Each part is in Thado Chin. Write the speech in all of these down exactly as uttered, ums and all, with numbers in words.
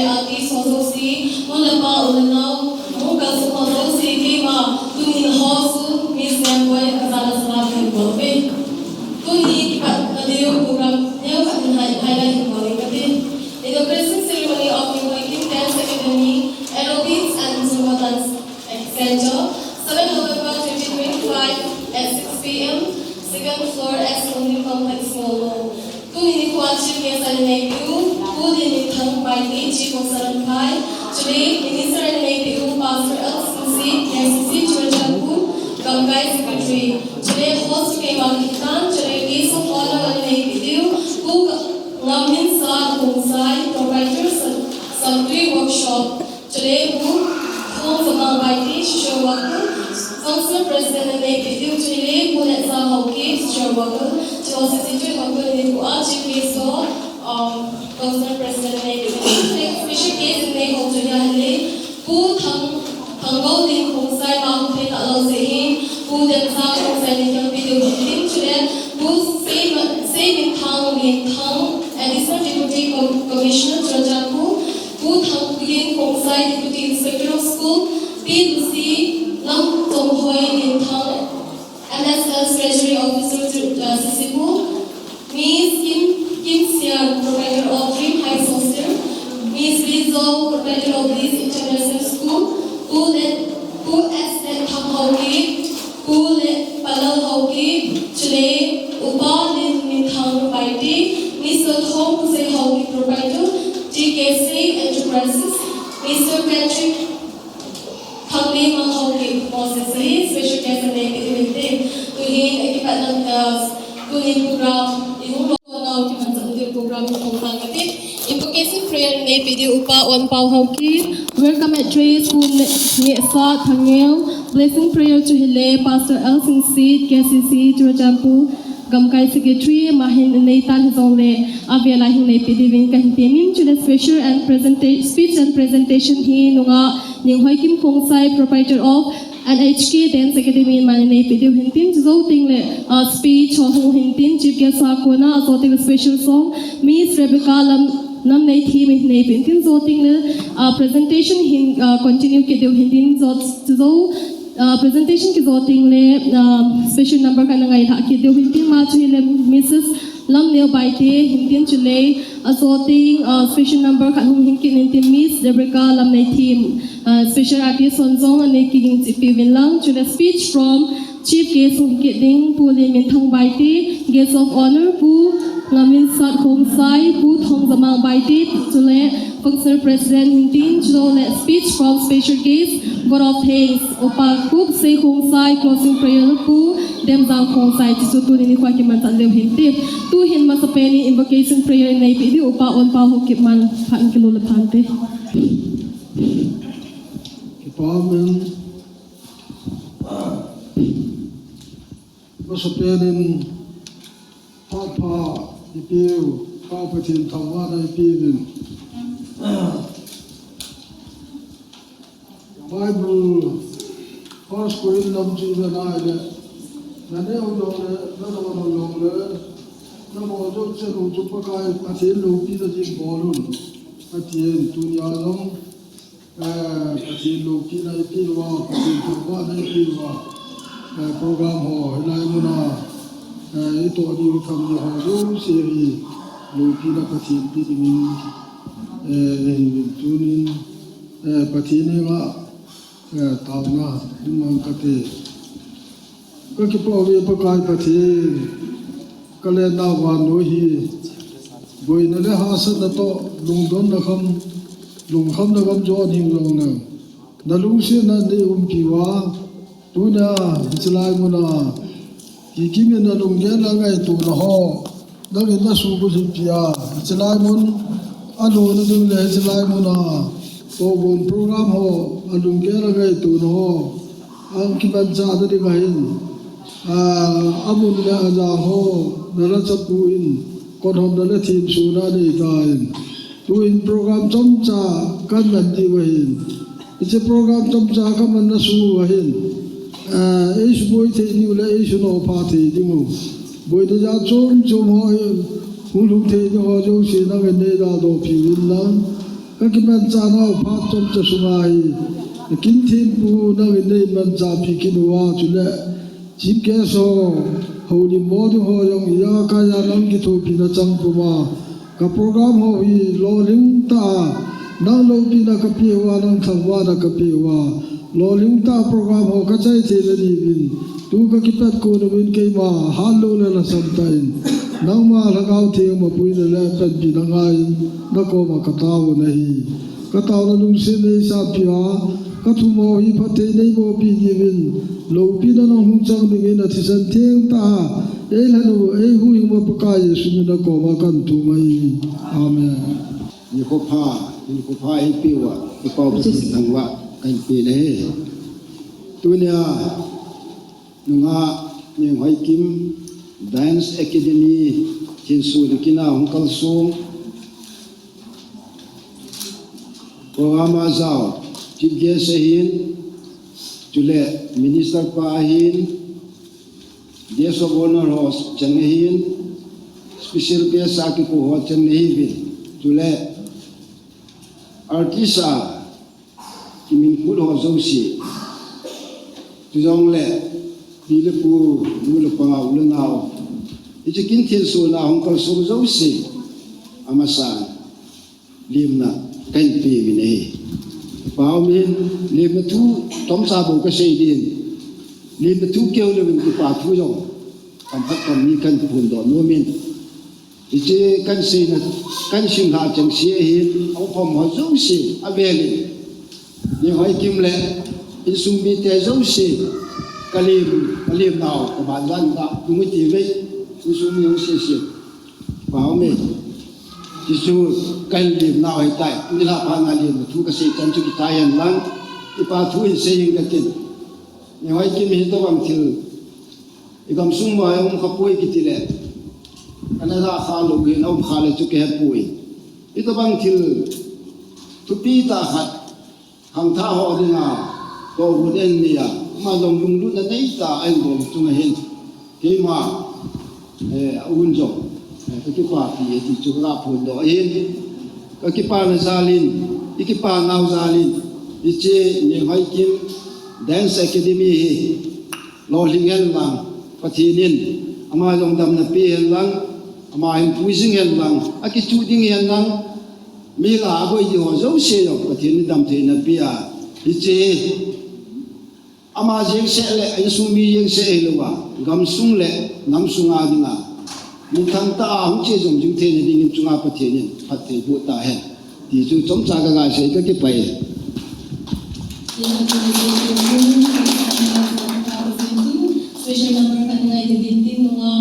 Artist ho jouse, nu le pa, u le nao, nu kal sung ho jouse, keima, tuni na ho su, Miss Nemboi, kajana salam kahin bol uve. Tuni kipat na diu program, neo khat in hai, highlight hin bol inge kati. Inauguration ceremony of Ninghoikim Dance Academy, Aerobics and Zumba Dance Center, seven November twenty twenty-five at six P M, second floor, S Mungdin Complex, Ngolmong. Tuni nikho a chief guest a inei peh u, Pu Lenminthang Baite, Chief of Saranphai, chule Minister a inei peh u, Pastor L Singsit, K C C Churachandpur, Gamkai Secretary, chule host keima kahitan, chule guest of honor a inei peh diu, Pu Ngamminsat Khongsai, Proprietor, Sam-, Samtui Workshop, chule Pu Thongzamang Baite, social worker, Council President a inei peh diu, chule Pu Letsang Haokip, social worker, chule C C H Haokip, nikho a chief guest ho, um, Council President a inei peh diu, chule special guest a inei ho chu ahile, Pu Thang, Thanggouling Khongsai, ma hung thei talou jeh hin, Pu Demsang Khongsai nei khelpi diu hintin, chule Pu Seimin-, Seiminthang Lenthang, Additional Deputy Com-, Commissioner, Churachandpur, Pu Thangpulin Khongsai, Deputy Inspector of School, Pi Lucy Lamchonghoi Lenthang, M S S Treasury Officer, uh, C C Pu, Miss Kim, Kim Sian, Proprietor of Dream Heights Hostel, Miss Lee Zong, Proprietor of Bliss International School, Pu Let, Pu S Let Thang Haokip, Pu Let Palal Haokip, chule Upa Lenminthang Baite, Mister Thong Kusei Haokip, Proprietor, T K C Enterprises, Mister Patrick Thanglimang Haokip, Moses, hi special guest a inei peh diu hinte. Tuhin, eh, kipat na, uh, tuni program, i hung lou nau kimanchah diu program i hung hang kati. Invocation prayer a inei peh diu Upa Onpao Haokip. Welcome address Pu Ne-, Nehsat Thangeo. Blessing prayer chu ahile Pastor L Singsit, K C C Churachandpur, Gamkai Secretary, ama hin anei tan hijongle, avel a hin nei peh diuvin kahin temin, chule special and presenta-, speech and presentation hi nungah Ninghoikim Khongsai, Proprietor of N H K Dance Academy, aman anei peh diu hintin, chujou tengle, ah, speech ho hung hintin, chief guest a kona, ajou tengle special song, Miss Rebecca Lam, Lamneithem in nei peh hintin, jou tengle, ah, presentation hin, ah, continue kit diu hintin, jou, chujou, Ah, presentation kijou tengle, ah, special number khat na ngailha kit diu hintin, ama chu ahile Missus Lamneo Baite hintin, chule ajou teng, ah, special number khat hung hin kit hintin, Miss Rebecca Lamneithem, ah, special artist hon jong anei kiging cheh peh uvin lang, chule speech from chief guest hung kit ding Pu Lenminthang Baite, guest of honor Pu Ngamminsat Khongsai, Pu Thongzamang Baite, chule Functional President hintin, chule speech from special guest, vote of thanks, Upa Khupsei Khongsai, closing prayer, Pu Demjang Khongsai, tichu tuni nikho a kimanchah diu hinte. Tuhin masapen in invocation prayer inei peh diu, Upa Onpao Haokip, aman phat in kilou le phante. Kipa um in, masapen in, Phat pha ipeu, Pau Pathen thangvahna ipeuvin. Bible, First Corinth lam chu ivet a ahile, naneo jongle, naneo jongle, nabol jouse chu Pakai Pathen loupina din bol un, atin. Tunia jong, Eh, Pathen loupina ipeuva, Pathen thangvahna ipeuva, eh, program ho, hilai muna, eh, itoh diu, itham diu ho jouse hi, loupina Pathen pe dingin, eh, tunin, eh, Pathen henga, eh, taona, hin mang kate. Kakipah uve Pakai Pathen, kalenna vannoi hi, boina le hahsatna toh, lungdonna kham, lungkhamna kham jo ahi jongle, nalungsetna in neiumpi uva, tunia, hiche lai muna, kikimin nalunggel a ngaitona ho, nangin nasuhbulhit peh a, hiche lai mun, alona ding le hiche lai muna, tohgon program ho, alunggel a ngaitona ho, Ang kimanchahna ding ahin, ah, amun le ajang ho, nalhacha peh in, kon hom nalha themsuhna neitan. Tuin program chomcha kaman diu ahin. Hiche program chomcha kamanna sung uva hin, ah, eisuboi thei diu le eisunohpha thei diu, boina jat chom chom ho hi, hung lhung thei diu ho jouse nangin neidaldoh peh uvin lang. Ka kimanchah nau phat chomcha sunga hi, kin thempu nangin nei manchahpi kit uva, chule Chief guest ho, houlim bol ding ho jong, iya kaiya nang kithopina chang puma, ka program ho hi lolhing tah a, nang loupina ka pe uva, nang thangvahna ka pe uva, lolhing tah a program ho ka chai theina diuvin, tu ka kipat kon uvin keima hatlou le lhasam tah in, nangma Lhagao Theng mapuina le panpina ngaiyin, na koma ka tao u ahi. Ka taona lungset nei sahpi a, ka thum ho hi phatthei nei bohpi diuvin, loupina nahung chang dingin athisan theng tah a, ei lhen u, ei huhhingpa Pakai Jesu mina koma kahin thum ahi. Amen. Nikho pha, nikho pha eipeh uva, i Pau Pathen thangvah kahin pe ahi. Tunia, nungah Nenghoikim Dance Academy, Thenso Likina hung kalsong. Program a jao, Chief Guest ahin, chule Minister pa ahin, Guest of Honour ho cheng ahin, Special Guest a kikou ho cheng ahiuvin, chule artist a kiminkhut ho jouse, chujongle pi le pu, nu le pa, u le nao, hiche kin thensona hung kalsong jouse, amasan lemna kahin pe uvin ahi. Pau min, lemna thu chomcha bou kasei ding, lemna thu keu leuvin kipa thu jong kam khat kam ni kahin phondoh nomin. Hiche kahin seina, kahin simlhah chengse ahin, aumkhom ho jouse avelin, Nenghoikim le insung mite jouse, kalem, kalemnau kabanjan ga, lungu ti ve, insung mi jouse se. Pau min, hichu kahin lemnau ahitai, nilhah phat a lemna thu kasei chan chu kitai hen lang, kipa thu hin sei inge katin. Nenghoikim hitobang thil igamsung ma um khapoi kiti le, ana ja kha lou hin aum kha le chu kihepoi. Hitobang thil thupi tah khat khangthah ho dinga tohgon aneiya, ama jong lunglutna neitah a ahin bol chunga hin, keima, eh, a un jong, eh, kakipapi e ti chu kaga phondoh ahin. Kakipana jalin, ikipanau jalin, hiche Nenghoikim Dance Academy hi lolhing hen lang, Pathen in ama jong damna pe hen lang, ama hin puijing hen lang, akichuh ding hen lang, mi la aboi ding ho jouse jong Pathen in damtheina pea, hiche ama jengseh le a insung mi jengseh hilouva, gamsung le namsung a dinga minthang tah a hung che jom jing theina dingin chunga Pathen in phatthei boh tahen, ti chu chomcha kaga sei, kakipah e. Special number khat ngai ding tin nunga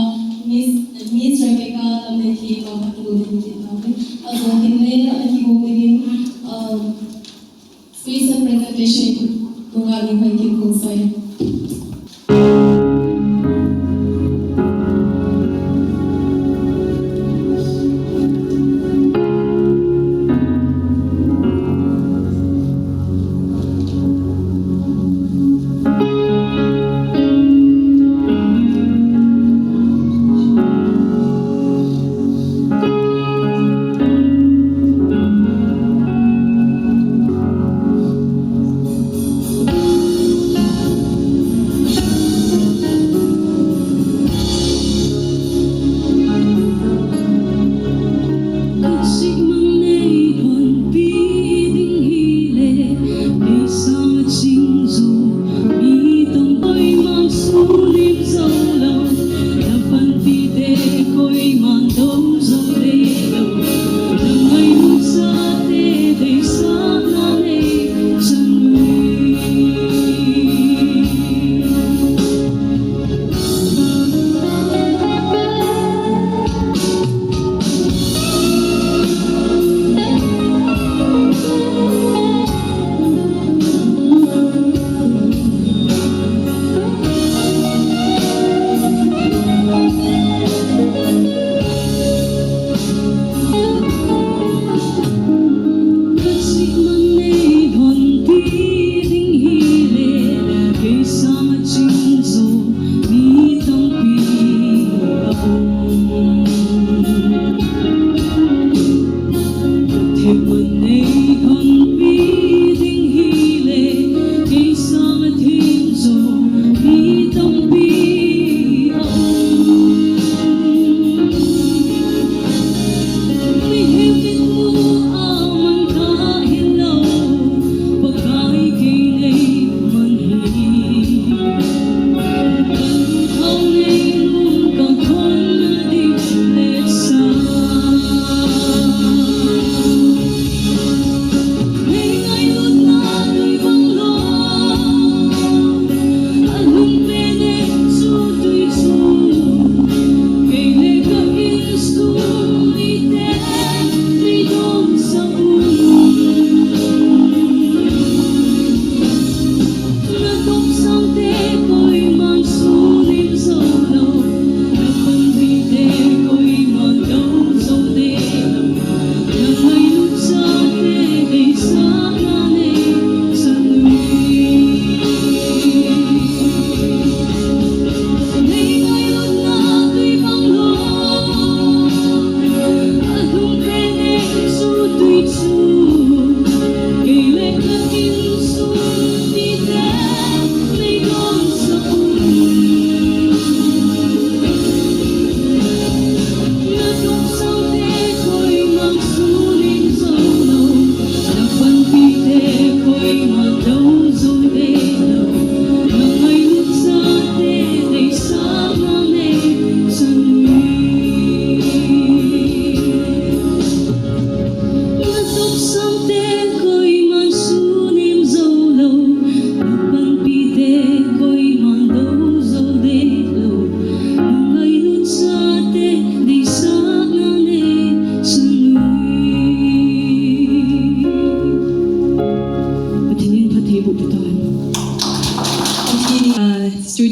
Miss, Miss Rebecca Lamleikhi pa khat ko ding tin ngai. Ajo kin le ana kibol dingin, um, special presentation nunga Nenghoikim Khongsai.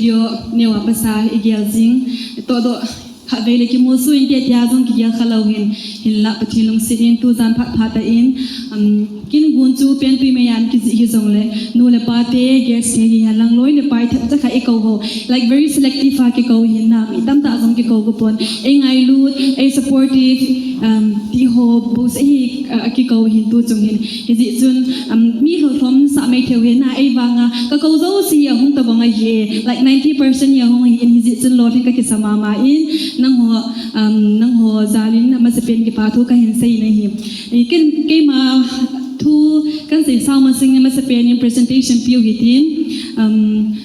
Yo, neo a pasa i gel jing. To do khatvei le kimu su in te tia jong kigel kha lou hin, hinlah Pathen lungset in tu jan phat phat ta in, um, kin gun chu pen tui me yan kijih hi jong le, nu le pa te, guest te hi ha lang loi le pai thep cha kha i ko ho. Like very selective a kikou hin na, mi tamtah jong kikou ko pon. Ei ngailut, ei supportive, um, ti ho bou seh hi, uh, kikou hin tu chung hin. Hijeh chun, um, mi lhom lhom sa mai theu hin na, ei vang a, ka kou jouse hi ahung tabang ahi, like ninety percent hi ahung ahi in, hijeh chun lolhing ka kisa mama in, nangho, um, nangho jal in, amasapen kipa thu ka hin sei na hi. I ken, keima thu kan sei sao masang in amasapen in presentation piu hitin, um,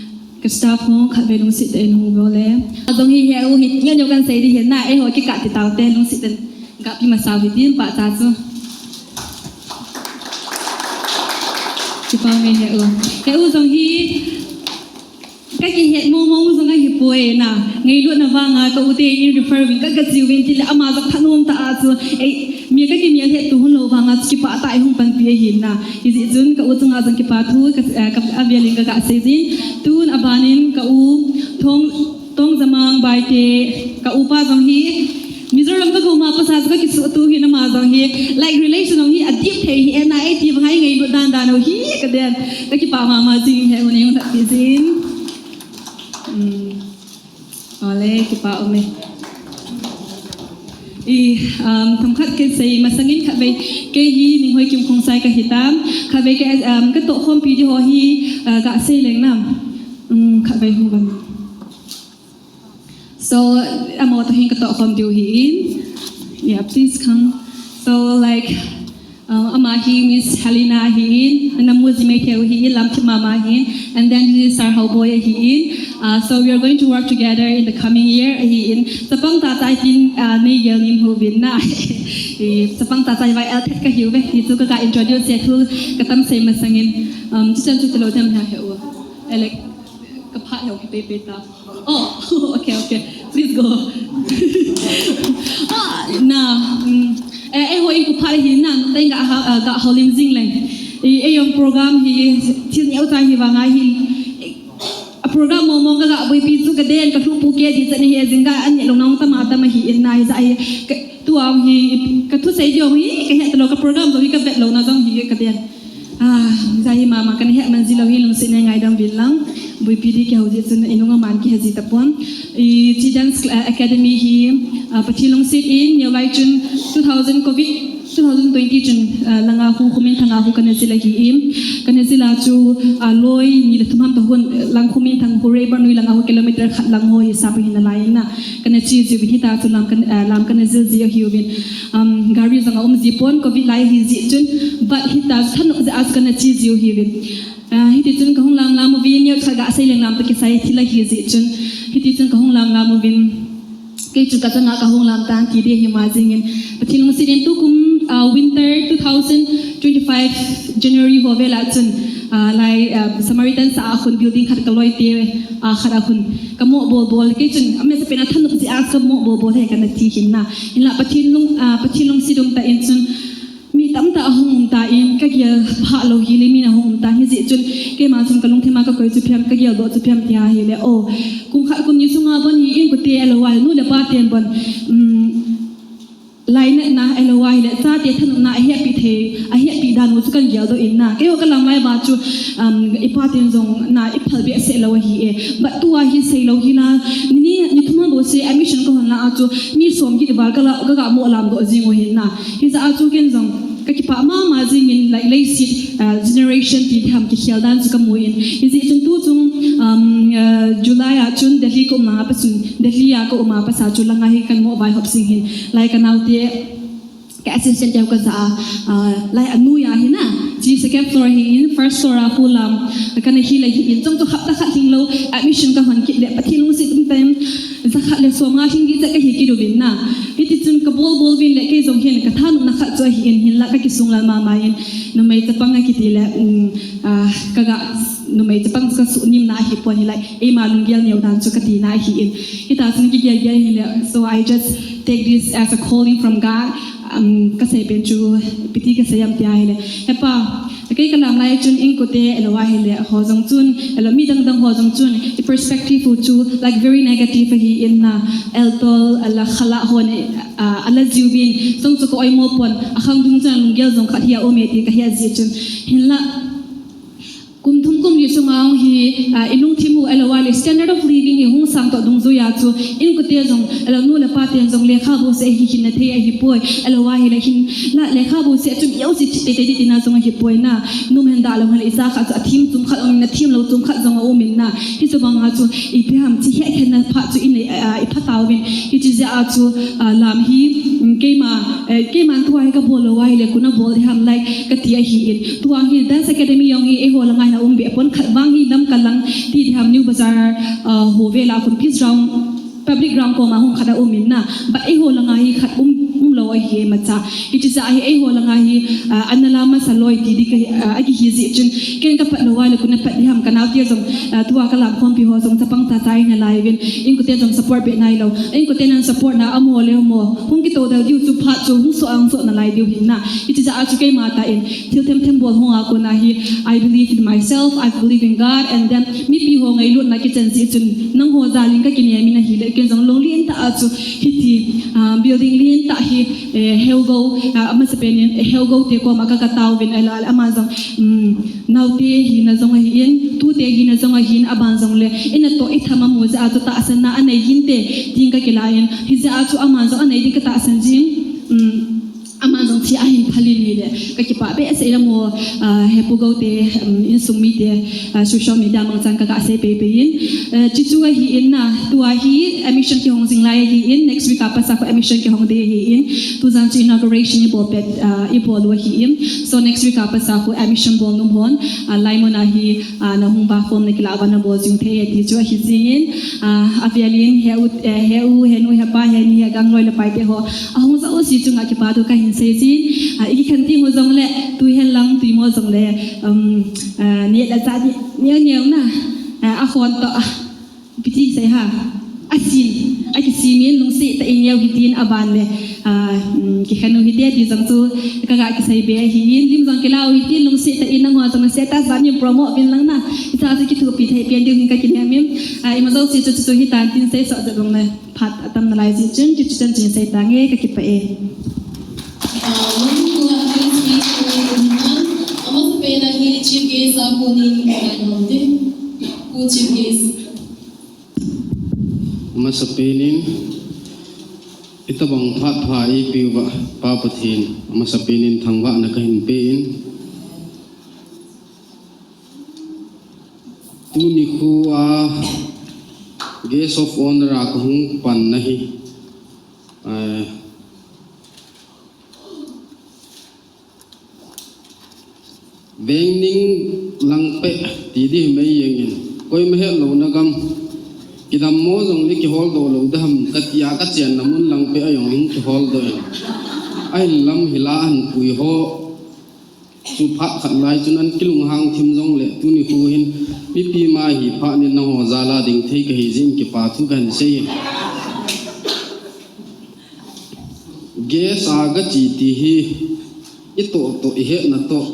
ka staff ho khatvei lungset tah in hung vo le. Ajong hi he u hi, ngen yo kan sei di hin na, eiho kikah ti tau te lungset tah in. Ga pi masa u hitin pa cha chu. Kipa me he u. He u jong hi, ka kihet mo mo jong ahi poi na. Ngailutna vang a ka u te in refer uvin ka ga chiu vin ti le ama jong thanom tah a chu. Ei, mi ka kimel het tu hun lou vang a chu kipah tah a hung panpi ahi na. Hijeh chun ka u chunga jong kipa thu ka, eh, ka avel in ka ga sei jin. Tun aban in ka u Thong, Thongzamang Baite, ka upa jong hi Mizoram ka go ma pasa chu ka kisuh tu hi na ama jong hi, like relation jong hi adip thei hi e na, ei ti vang a i ngailut dan dan u hi ka den. Ka kipah mama jing he u nei hung that ti jin. Um, ole, kipa um e. I, um, themkhat ka sei masang in khatvei, kei hi Ninghoi Kim Khongsai ka hi tam. Khatvei ka, um, ka tohkhompi di ho hi, uh, ka sei leng na. Um, khatvei hung ban. So, amaho toh hin ka tohkhom diu hi in. Yeah, please come. So, like, uh, ama hi Miss Helena hi in, na mu ji mai thei u hi in, lamthip mama hi in, and then hi Sir Haoboi hi in. Uh, so we are going to work together in the coming year hi in. Chapang tah tah tin, uh, nei gel nim hu vin na. Eh, chapang tah tah vai el thet ka hiu ve, hi chu ka, ka introduce e thu ka tam sei masang in. Um, chu chan chu ti lou dem ha he u. Alex, ka phat lou hi pe pe ta. Oh, okay, okay. Please go. Ah, na, mm, eh, eh, ho in ku phat hi na, teng ga ha, ah, ga holim jing leng. I, eh, jong program hi, thil neo ta hi vang a hi. A program mo mo ka ga boipi chu ka den, ka thu pu ke di cha ni he jing ga an ne long nong tama tama hi in na hi ja hi. Ka, tu a hi, ka thusei di hi, ka het lou ka program jong hi ka vet lou na jong hi ka den. Ah, ja hi mama kan he man ji lou hi lungset nei ngaidam vin lang. Boipi di kihou ji chun inung a man kihe ji tapon. I, chi dance, uh, academy hi, uh, Pathen lungset in neo lai chun two thousand covid, two thousand twenty chun, uh, langa hu khumin thanga hu kana jil ahi in. Kana jil a chu, uh, loi ni le thum ham ta hun, uh, lang khumin thang hu rei ba nui langa hu kilometer khat lang ho hi sa pa hin a lai in na. Kana chi ji vin hita chu lam kan, uh, lam kana jil ji ahi uvin. Um, gari jong a um ji pon, covid lai hi ji chun, but hita thanop ja a chu kana chi ji u hi vin. Ah, hiti chun ka hung lam lam uvin, neo cha ga sei leng lam ta kisai thil ahi ji chun. Hiti chun ka hung lam lam uvin. Kei chu ka changa ka hung lam tan ti di hi ma jing in. Pathen lungset in tukum, ah, winter two thousand twenty-five January ho vel a chun, ah, lai, ah, Samaritan sa a khun building khat ka loi te, ah, khat a khun. Ka mo bol bol kei chun, amasapen a thanop ji a ka mo bol bol he kana ti hin na. Hinlah Pathen lung, ah, Pathen lungset um ta in chun, mi tamtah ahung um ta in, ka gel pha lou hi le, mi na hung um ta hi ji chun, keima chun ka lungthim a ka koi chu phiam, ka gel doh chu phiam ti ahi le, oh, kum khat kum ni sunga bon hi in ku te a lou a, nu le pa ten bon, um, lainatna a lou a hi le, chate thanopna a hehpi thei, a hehpi dan u chu kan gel doh in na. Kei ho ka lam lai ba chu, um, i pa ten jong na i phal behseh lou ahi e. But tu a hi sei lou hi la, ni, ni thum a bou se admission ka hon la a chu, mi som get val ka la, ka ga mo lam doh jing u hin na. Hijeh a chu ken jong ka kipah mama jing in, like, leiset, uh, generation ti tham kikhel dan chu ka mu in. Hijeh chun tu chung, um, uh, July a chun Delhi ka um a pa chun, Delhi a ka um a pasa chu langa hi kan mo vaihop jing hin. Like ka naote, ka assistant te ka ja a, uh, lai a nui a hi na. Chi second floor hi in, first floor a hu lam, kana hi lai hi in. Chong chu hapta khat hing lou, admission ka hon kit le, Pathen lungset um ta in, ja khat le som nga hing di cha ka hi kit uvin na. Hiti chun ka bol bol vin le kei jong hin ka thanopna khat chu ahi in hinlah ka kisung lal mama in. Numei chapang a kiti le, um, ah, ka ga, numei chapang ka suhnim na ahi pon hilai. Eima lunggel neo dan chu ka ti na ahi in. Hita chun kigel gel hin le. So I just take this as a calling from God. Um, kasei pen chu, piti kasei am tia hile. Hepa, kei kalam lai chun inkote, elo ahile, ho jong chun, elo mi dang dang ho jong chun, i perspective u chu, like, very negative ahi in na, eltol, ala khala hon, uh, ala jiuvin, song chu ka oimo pon, akhang dung chun lunggel jong khat hi a um e ti kahe ji chun. Hinla, kum thum kum li sunga hi, ah, i lungthim u, elo ahile standard of living i hung sang toh dungjuia chu, inkote jong, elo nu le pa ten jong lekha bou seh hi khin na thei ahipoi, elo ahile hinla lekha bou seh chun iau si chi te te di tina jong ahipoi na, nu men da lo hale i cha khat chu a thim chum khat ong na thim lo chum khat jong a um in na, hichu banga chu ipi ham chi he khen na pha chu i nei, ah, i pha tauvin, hichi jeh a chu, ah, lam hi, um, keima, eh, keiman tua hi ka bol lo ahile, kona bol di ham like, kati ahi in. Tua hi Dance Academy jong hi eiho langa hi a um be pon khat vang hi Lamka lang ti di ham New Bazar, uh, ho vela kun Peace Ground, public ground koma hung khat a um in na. But eiho langa hi khat um, um lo ahi e macha. Hichi jeh a hi eiho langa hi, uh, ana la masa loi ti di ka, uh, aki hi ji chun. Ken ka pat lo ahile kona pat di ham ka nao ti jong, uh, tua ka lam khompi ho jong chapang cha cha in a lai vin. Inkote jong support be nai lo. Inkote nan support na amo le amo. Hung kito dal diu chu phat chu hung so ang so na lai diu hin na. Hichi jeh a chu keima tah in thil them them bol hung a kona hi, I believe in myself, I believe in God, and then mipi ho ngailutna kichan ji chun nangho jal in ka kinem in ahile ken jong lou lien tah a chu hiti, ah, building lien tah hi, eh, Heugo, ah, amasapen in, eh, Heugo te koma ka ka tauvin ahile ama jong, um, naote hina jong ahi in, tute hina jong ahi in, aban jong le, ina toh i tham a mu jeh a chu tahsan na anei hinte, tin ka kila in, hijeh a chu aman jong anei din ka tahsan jin, um, aman jong thi ahin phal in hile, ka kipah behseh in amo, ah, Hepu Gote, um, insung mite, ah, social media mangchan ka ga sei pei pei in, eh, chuchu ahi in na, tua hi admission kihong jing lai ahi in, next week a pat a khu admission kihong ding ahi in, tujan chu inauguration i bol pet, ah, i bol u ahi in, so next week a pat a khu admission bol nom hon, ah, lai mun a hi, ah, na hung ba khom na kila ba na bol jing thei e ti chu ahi jing in, ah, avel in Heu, eh, Heu, Henu, Hepa, Heni, Hegang loi le pai te ho, ahung ja u si chunga kipa thu kahin sei jin, ah, i kikhen ti mo jong le, tui hen lang, tui mo jong le, um, ah, ne la ja di, neo neo na, ah, a khon toh, ah, piti sei ha, asin, aki simin lungset tah in neo hitin aban le, ah, um, kikhen u hite ti jong chu, ka ga kisei be ahi in, lim jong kila u hitin lungset tah in nangho jong na status jan in promote vin lang na, i cha chu kithopi thei pen diu hin ka kinem in, ah, ima jouse chu chu hitan tin sei so jong le. Phat atam nalai jeh chun, chuchu chan chun sei tange, ka kipah e. Ah, Manipur a hi speech ni um na, amasapen a hi chief guest a konin ngai nom te. Pu chief guest. Amasapen in, itobang phat pha eipeh uva, Pa Pathen, amasapen in thangvahna kahin pe in. Tuni khu a guest of honour a kahung pan na hi, eh, veng ning lang peh ti di mai jeng in, koima het lou na gam, kidam mo jong le kihol doh lou da ham, kati a kachen na mun lang peh a jong in kihol doh in. Ahin lam hila an pui ho, Chu phat khat lai chun an kilunghang thim jong le tuni khu hin mipi ma hi phat nin nangho jal a ding thei kahi jeh in kipa thu kahin sei. Guest a gachi ti hi i toh toh i hetna toh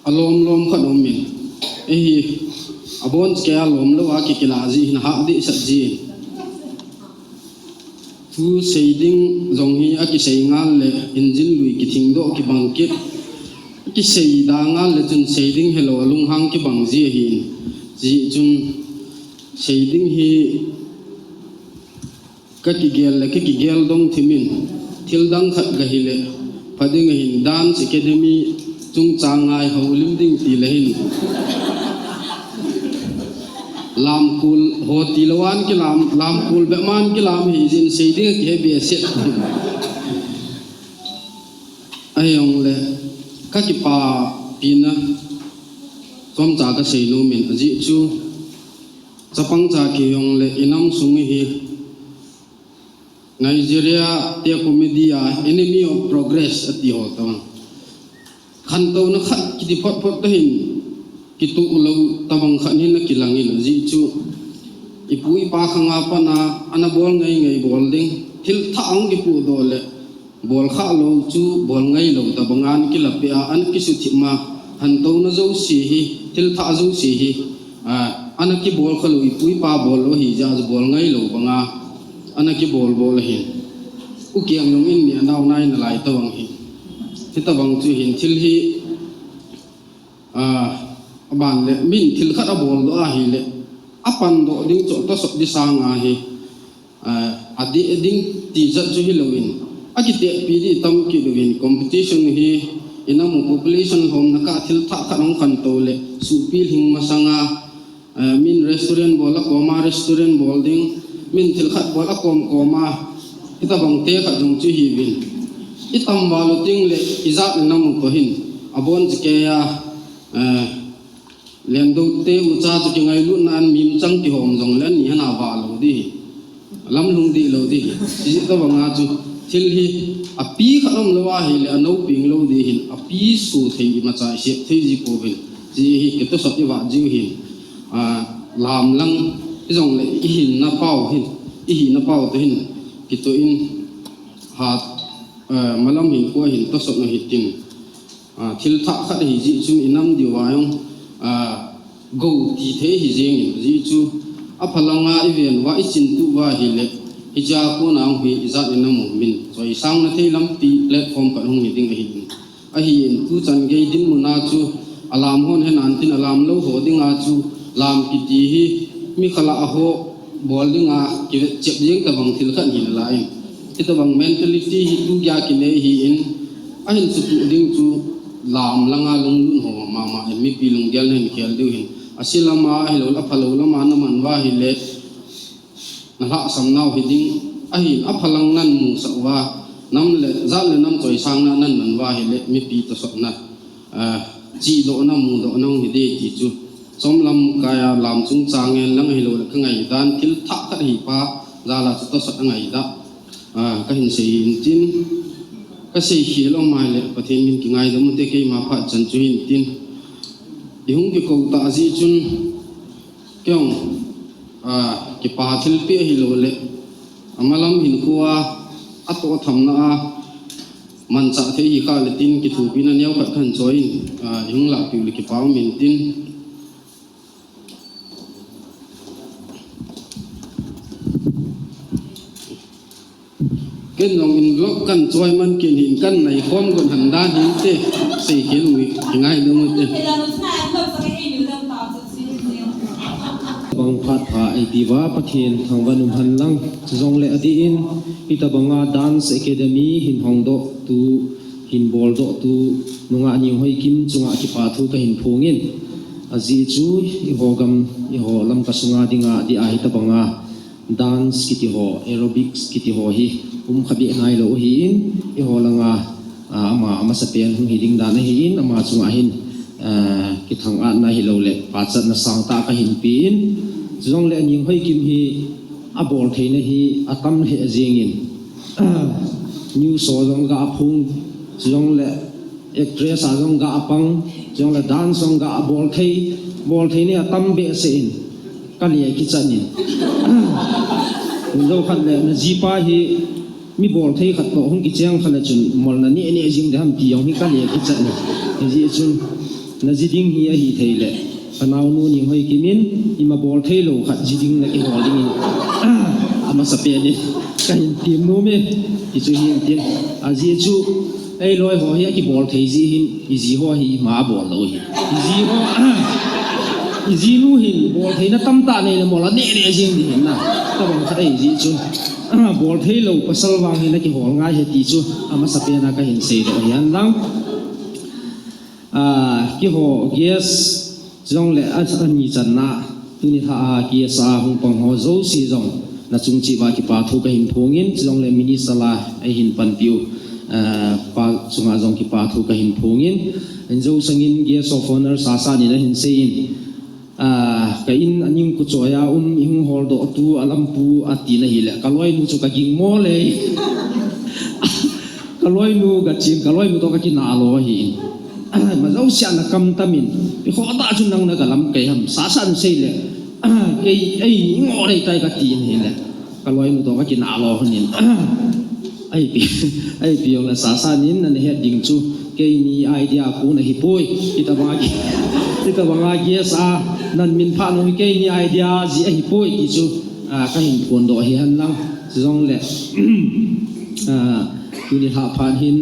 alom lom khat um in. Eiho abon kei a lom lou a kikila jeh hin hah deh sah jeh in. Thu sei ding jong hi akisei ngal le, injin lui kithing doh kibang kit. Akisei da ngal le chun sei ding helou a lunghang kibang ji ahi. Ji chun sei ding hi ka kigel le ka kigel dong thim in thil dang khat gahi le. Pha ding ahin Dance Academy chungchang ngai houlim ding ti le hin. Lamkul ho ti lou an kilam, lamkul bep man kilam hi jin sei ding kihe behseh. Ahijong le ka kipapi na chomcha ka sei nom in ajeh chu chapang cha kei jong le i nam sung hi Nigeria te comedy a enemy of progress ati ho tobang. Khantouna khat kiti phot phot toh hin kituh lou tobang khat hin akilang in ajeh chu ipu ipa khang a pat a ana bol ngai ngai bol ding thil thah hung kipudoh le Bol kha lou chu bol ngai lou tabang a ana kilapeh a, ana kisuthip ma, hantouna jouse hi, thil thah jouse hi, a, ana kibol kha lou, ipu ipa bol lou hi jeh a chu bol ngai lou banga ana kibol bol ahin. U Kiang jong in ni anao nai nalai tabang hi. Hitabang chu hin thil hi, a, aban le min thil khat abol doh ahile, apan doh ding chu atosot di sanga hi, a, adih ding ti jat chu hilouvin, akitehpi di tam kit uvin, competition hi, inamu population lhomna kah thil thah khat hung khantou le, suhpi lhing masanga, a, min restaurant bol a koma, restaurant bol ding, min thil khat bol a kom koma, hitabang te khat jong chu hiuvin. Itam val u ting le, ijat le namu toh hin, abon chikei a, a, Lendou te ucha chu kingailutna an mimchang kihom jongle ani hana vah lou di hi. Lamlhung di lou di hi. Hijeh tabanga chu thil hi api khat um lou ahile anao peng lou di hin, api suthei imacha isep thei ji pouvin. Hiche hi kitosot ivah jiu hin. A, lamlang hijongle ihinna pau hin, ihinna pau toh hin kitoh in hat, a, malam hin kua hin tosot na hitin. A, thil thah khat ahi jeh chun inam diuva jong, a, gou ti thei ahi jengin, ajeh chu aphalanga iven uva, ichin tuh uva ahile, hichea kona jong hi ijat inamu min choisang na thei lampi platform khat hung hi ding ahin. Ahin tuchan gei dinmun a chu alam hon henan tin alam lou ho dinga chu lam kiti hi mi khat lah a ho bol dinga kivetchep jeng tabang thil khat hi nalai in. Hitabang mentality hi tugia kinei ahin, ahin sutuh ding chu lam langa lunglut ho mama in mipi lunggel nahin khel diu hin. Ase lama ahilou le aphalou lama naman uva ahile, nalhahsam nau hi ding, ahin aphalang nahin musah uva, nam le, jat le nam choisangna nahin man uva ahile, mipi tosotna, a, chihdohna, mudohna hung hi ding ti chu. Chomlam kaiya lam chungchang ngen lang ahilou le kangaidan thil thah khat ahi pa, jal a chu tosot angaidah, a, kahin sei hin tin, kasei khel um ahile, Pathen min kingaidam ute, keima phat chan chu hin tin. Ihung kikou tah jeh chun, Kei jong, a, kipa thilpeh ahilou le, amalam hinkhoa, atoh thamna a, manchah thei hi kha le tin kithopina neokhat kahin choi in, a, ihung lahpeh u le kipa um in tin. Ken jong envelope kahin choi man kit hin kahin naikhom got han dan hin te, sei khel u hi, kingaidam ute. Bang phat pha eiti uva Pathen thangvah in um hen lang, chujongle adih in, hitabanga Dance Academy hin hongdoh tu, hin boldoh tu, nungah Ninghoikim chunga kipa thu kahin phongin. Ajeh chu, eiho gam, eiho Lamka sunga dinga, adih a hitabanga, dance kiti ho, aerobics kiti ho hi um kha beh nailou ahin, eiho langa, a, ama, amasapen hung hi ding dan ahin, ama chunga hin, a, kithang-atna hilou le, pachatna sangtah kahin pe in, chujongle Ninghoikim hi abol theina hi atam lheh jengin, news ho jong ga phong, chujongle actress a jong ga pang, chujongle dance jong ga bol thei, bol theina atam behseh in, kale kichat in. Jou khat le, najipa hi mi bol thei khat toh hung kicheng kha le chun, mol naneh neh jing ding ham ti jong hi kale kichat in. Hijeh chun, naji ding hi ahi thei le, kanaonu Ninghoikim in, ima bol theilou khat ji ding nakihol dingin, amasapen in kahin tem nom e, hichu hin tin. Ajeh chu, eiloi ho hi akibol thei jeh hin, iji ho hi ima bol lou hi. Iji ho, ijinu hin bol theina tamtah nei le mol aneh neh jing ding hin na. Tabang khat ahi jeh chun, bol theilou pasal vang hin akihol ngai ahi ti chu, amasapen a kahin seidoh ahi hen lang. A, keiho guest, chujongle a, ani channa, tuni lha a guest a hung pang ho jouse jong, nachung cheh uva kipa thu kahin phongin, chujongle minister la, eihin panpiu, a, pa chunga jong kipa thu kahin phongin, in jou sangin guest of honour sasa nin ahin seiyin, A, ka in a ning kuchoi a um, ihung holdoh tu, a lampu, atina hile, ka loinu chu ka gingmo le. Ka loinu ka chin, ka loinu toh ka kinah lo ahi. Majouse a na kam tamin, mi kho ta chu nang na ka lamkai ham, sasa in sei le. Kei, ei, ngo rei tai ka tina hile, ka loinu toh ka kinah lo ahin. Ahipi, ahipi jongle sasa nin nahet ding chu keini idea pu nahi poi. Hitabanga, hitabanga guest a namin phat nung hi keini idea ji ahi poi ti chu, ah, kahin phondoh hi henlang. Chujongle, ah, tuni lha phat hin,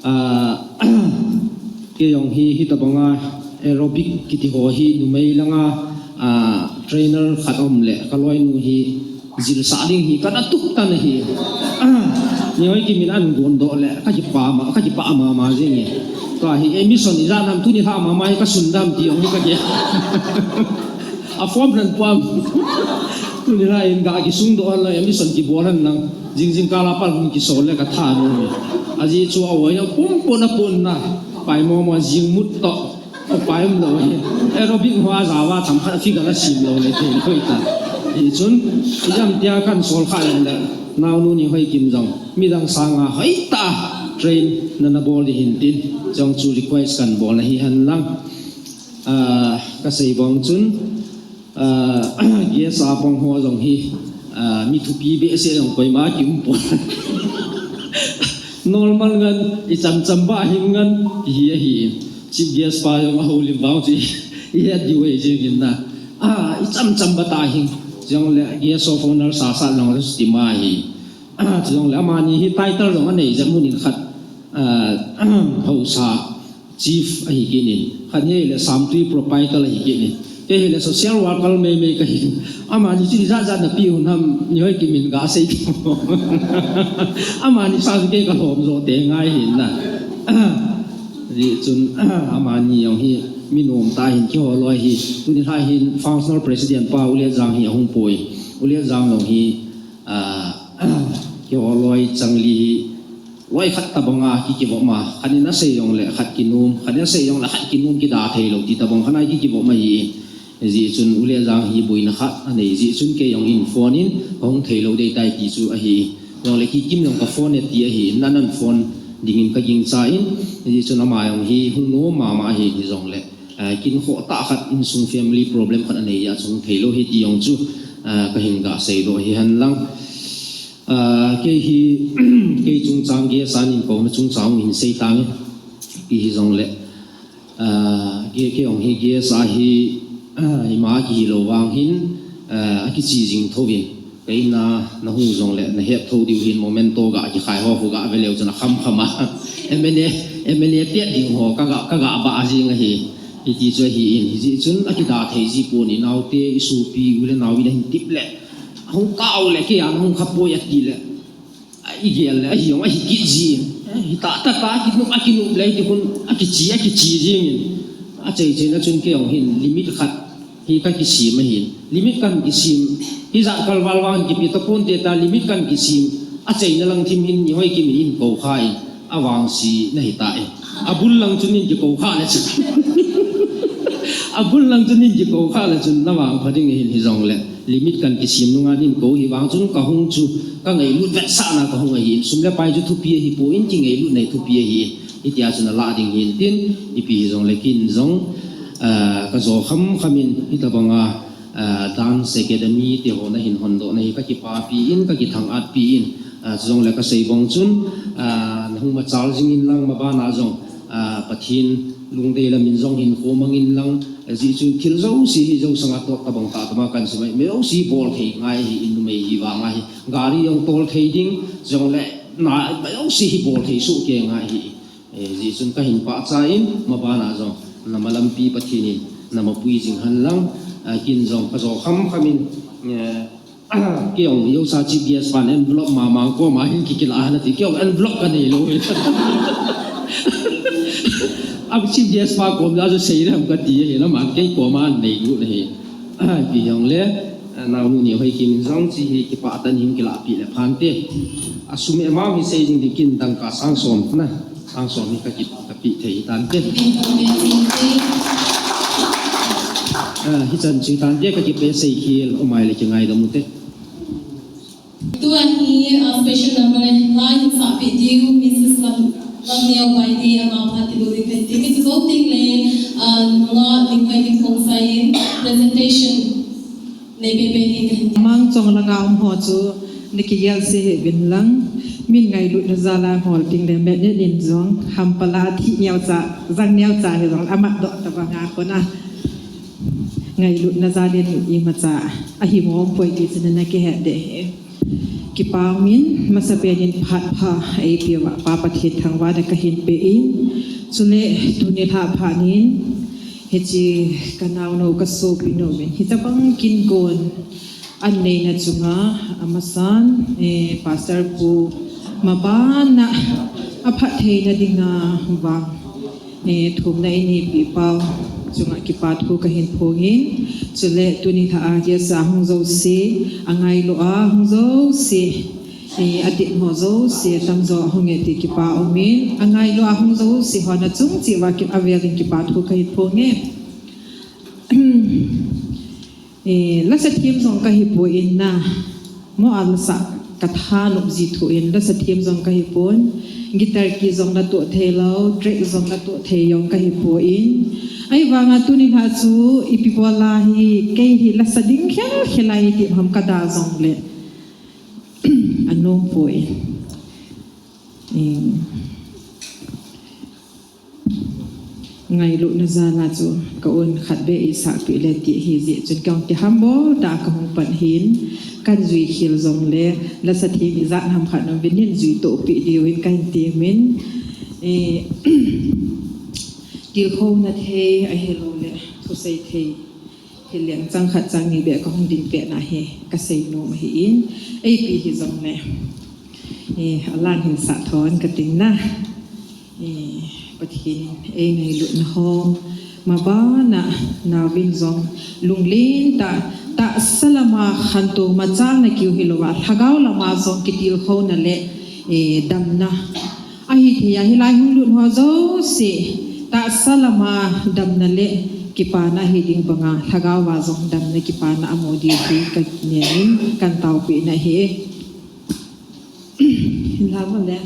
ah, kei jong hi hitabanga aerobic kiti ho hi numei langa, ah, trainer khat um le kaloinu hi jilsah ding hi kana tup tan ahi. Nihoi Kim in ahin gondoh le kakipah ma, kakipah mama jing e. Tua hi emission ijat ham tuni lha mama hi kasun dam ti jong hi kagel. A form nan puam. Tuni lha in ga kisungdoh henlang, emission kibol henlang. Jing jingkah a pat hung kisol le katha nom e. Ajeh chu a oi a pum pon a pon na. Pai mo mo jing mut toh. Pai umlou hi. Aerobic ho a jao a themkhat figure a simlou le thei lou ta. Hichun, ijam tia kahin sol kha jongle, naonu Nihoi Kim jong midang sanga hoitah a train nana bol ding ahin tin. Chujong chu request kahin bol ahi henlang. Ah, kasei bang chun, ah, guest a pang ho jong hi, ah, mi thupi behseh jong koima kium pon. Normal ngan, ichamcham ba hing ngan, kihi ahi. Chief guest pa jong ahoulim vang chu ihet diu ahi jing in na. Ah, ichamcham ba ta hing. Chujongle guest of honour sasa jong le stima hi. Ah, chujongle amani hi title jong anei jep mun in khat, ah, haosa chief ahi kit in. Khat hi le Samtui proprietor ahi kit in. Kei hi le social worker meimei kahi. Amani chu ijat jat napi un ham Nihoi Kim in ga sei thei. Amani sa chu kei kalhom jo te ngai hin na. Hijeh chun, amani jong hi mi nom tah hin keiho loi hi. Tuni lha hin functional president pa U Letjang hi ahung poi. U Letjang jong hi, ah, keiho loi chang li hi loi khat tabanga kikivop ma, khat in asei jongle khat kinom, khat in asei jongle khat kinom kida thei lou ti tabang khat a kikivop ma hi. Hijeh chun U Letjang hi boina khat anei jeh chun kei jong in phone in kahung thei lou ding tai ti chu ahi. Jongle Kikim jong ka phone e ti ahi, nan nan phone ding in kagingcha in, hijeh chun ama jong hi hung nom mama ahi, hijongle, ah, kin khoh tah khat insung family problem khat anei a chu hung thei lou hi ti jong chu, ah, kahin ga seidoh hi henlang. Ah, kei hi, kei chungchang guest a nin kouna chungchang hin sei tange. Ipi hijongle, ah, kei, kei jong hi guest a hi, ah, ima kihi lou vang hin, ah, akichi jing thouvin. Kei na, nahung jongle, nahet thou diu hin moment to ga kikhai ho, ho ga ve leu chun akham kham a. M N A, M N A tet ding ho, kaga, kaga ba jing ahi. Hiti chu ahi in, hijeh chun akida thei ji pon, inaote, isopi, u le nao in ahin tip le. Ahung kah u le, kei a nahung kha poi ati le. A, igel le, ahi jong, ahi kit ji. Eh, hita, ta, ta, akinop, akinop le, hiti khun, akichi, akichi jing in. Achai chai na chun kei jong hin, limit khat, hi kakisem ahin. Limit kahin kisem, hijat kalval vang kipe tapon te ta, limit kahin kisem. Achaina lang thim hin, Nihoi Kim in kou kha in. Avangse nahi ta e. Abul lang chun in kikou kha le chun. Abul lang chun in kikou kha le chun na vangpha ding ahin hijongle. Limit kahin kisem nunga nin kou hi vang chun kahung chu kangailut vetsahna kahung ahin. Sum le pai chu thupi ahipon kingailutna hi thupi ahin. Hitia chu nalah ding hin tin. Ipi hijongle kin jong, ah, kajo kham kham in hitabanga ah, Dance Academy ti ho nahin hondoh na hi kakipapi in, kakithang-at pi in, ah, chujongle kasei bang chun, ah, nahung machal jing in lang mabana jong, ah, Pathen lungdei lam in jong hinkho mang in lang, ajeh chu thil jouse hi jousanga toh tabang tah tama kahin simai, mi jouse bol thei ngai hi in numei hi vang ahi, gari jong tol thei ding, jongle na, mi jouse hi bol thei soh kei ngai hi. Eh, hijeh chun kahin pachat in, mabana jong, namalampi Pathen in, namapui jing hen lang, ah, kin jong kajo kham kham in, eh, kei jong, jouse chief guest pan envelope mama koma hin kikilah hen ati, kei jong envelope kanei lou. A chief guest pa kom la jo sei ram kati, ahin aman kei koma nei gu na hi. Ah, ipi hijongle, ah, naonu Nihoi Kim in jong hiche hi kipah tah in hin kilahpi le phante. Asum amount hi sei jing ding kin dangka sang som na. Sang som hi kaki, kape thei tante. Ah, hichan chu tante kakipe sei khel, umai le kingaidam ute. Tua hi, ah, special number lai hin sahpeh diu, Missus Lam, Lamneo Baidi, ama pha tilou ding kahi. Hiti jou teng le, ah, nungah Lingkhai Kim Khongsai in presentation nei peh peh ding kahi. Mangchong langa um ho chu, nakigel seh hih uvin lang. Min ngailutna jal a hol ting le met nin jong, hampala thi neo cha, jang neo cha hi jong, amat doh ta banga kona. Ngailutna jal in imacha, ahi mong poi ti chun na kihet de hi. Kipa min, masapen in phat pha, eipeuva, Pa Pathen thangvahna kahin pe in. Chule, tuni lha phat nin, hiche ka naonou ka sopi nou min, hitabang kin kon, an neina chunga, amasan, eh, Pastor Pu, mabana, aphat theina dinga vang, eh, thumna inei pi pau, chunga kipa thu kahin phong in, chule tuni lha a kisa hung jouse, angailu a hung jouse, eh, adit ho jouse, tamjo hung e ti kipa um in, angailu a hung jouse, hon achung cheh uva ki, avel in kipa thu kahin phong e. Eh, lasa thim jong kahi poi na. Mo a lasa ka thanop ji thu in, lasa thim jong kahi pon. Guitar key jong la toh thei lou, track jong la toh thei jong kahi poi. Ahivanga tuni lha chu ipi bol a hi, kei hi lasa ding khel khel a hi ti ham ka da jong le. Anom poi. Eh. Ngailutna jal a chu ka un khat beh eisah peh le ti hi jeh chun kei jong kihambol tah a kahung pan hin, kan jui khel jong le, lasa thim ijat ham khat nom vin nin jui toh peh diu hin kahin temin, eh, tilkhouna thei ahilou le, thusei thei. Hileng chang khat chang ni beh kahung ding peh na hi, kasei nom ahi in, eipi hi jong le. Eh, alang hin sah thon kating na. Eh, Pathen in eingailutna ho, mabana, naovin jong, lunglen tah, tahsa lama khantou machal na kiu hilouva, lhagao lama jong kitilkhouna le, eh, damna. Ahithei a hilai hung lut ho jouse, tahsa lama damna le kipana hi ding banga, lhagao va jong damna kipana amo diu hi kanemin, kan taopeh na hi. Hinla mo le.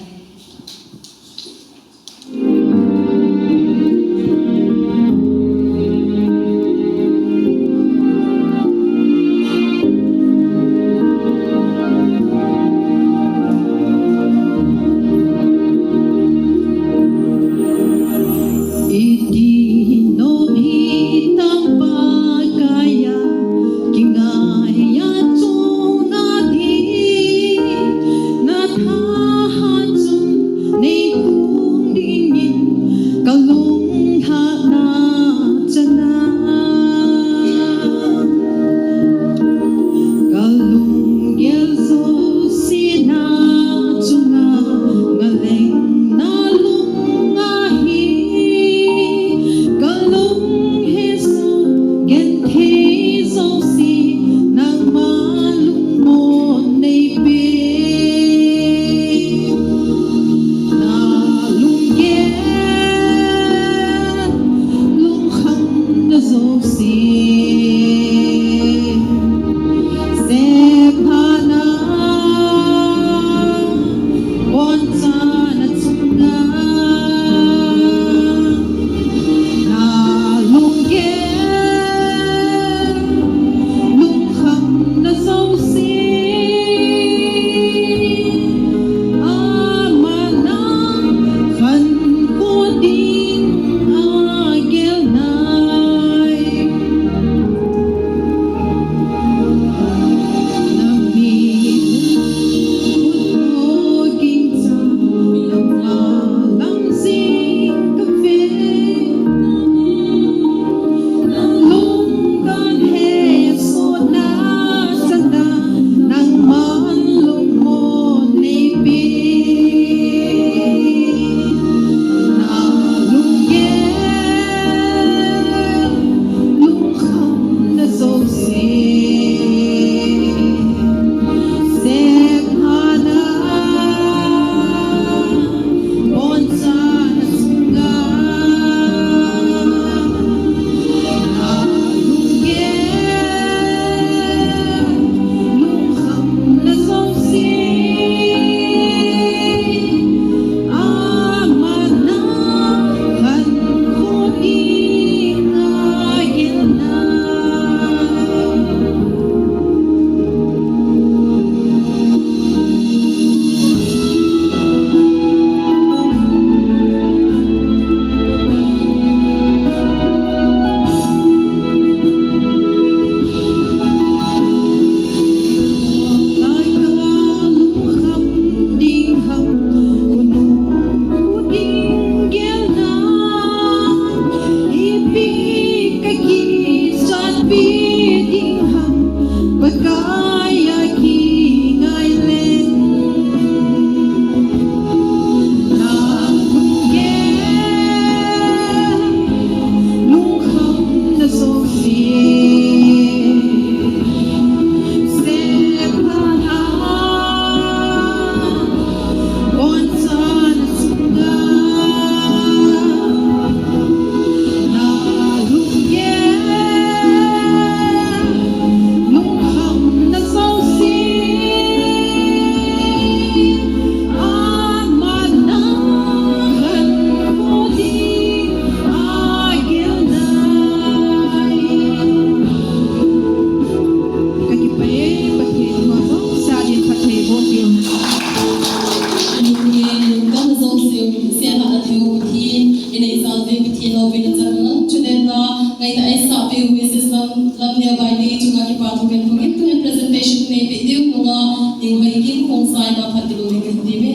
Lamneo Baite chunga kipa thu kahin phong in, tuhin presentation neipeh diu nunga Ninghoikim Khongsai pa phat kilungin kahin temme.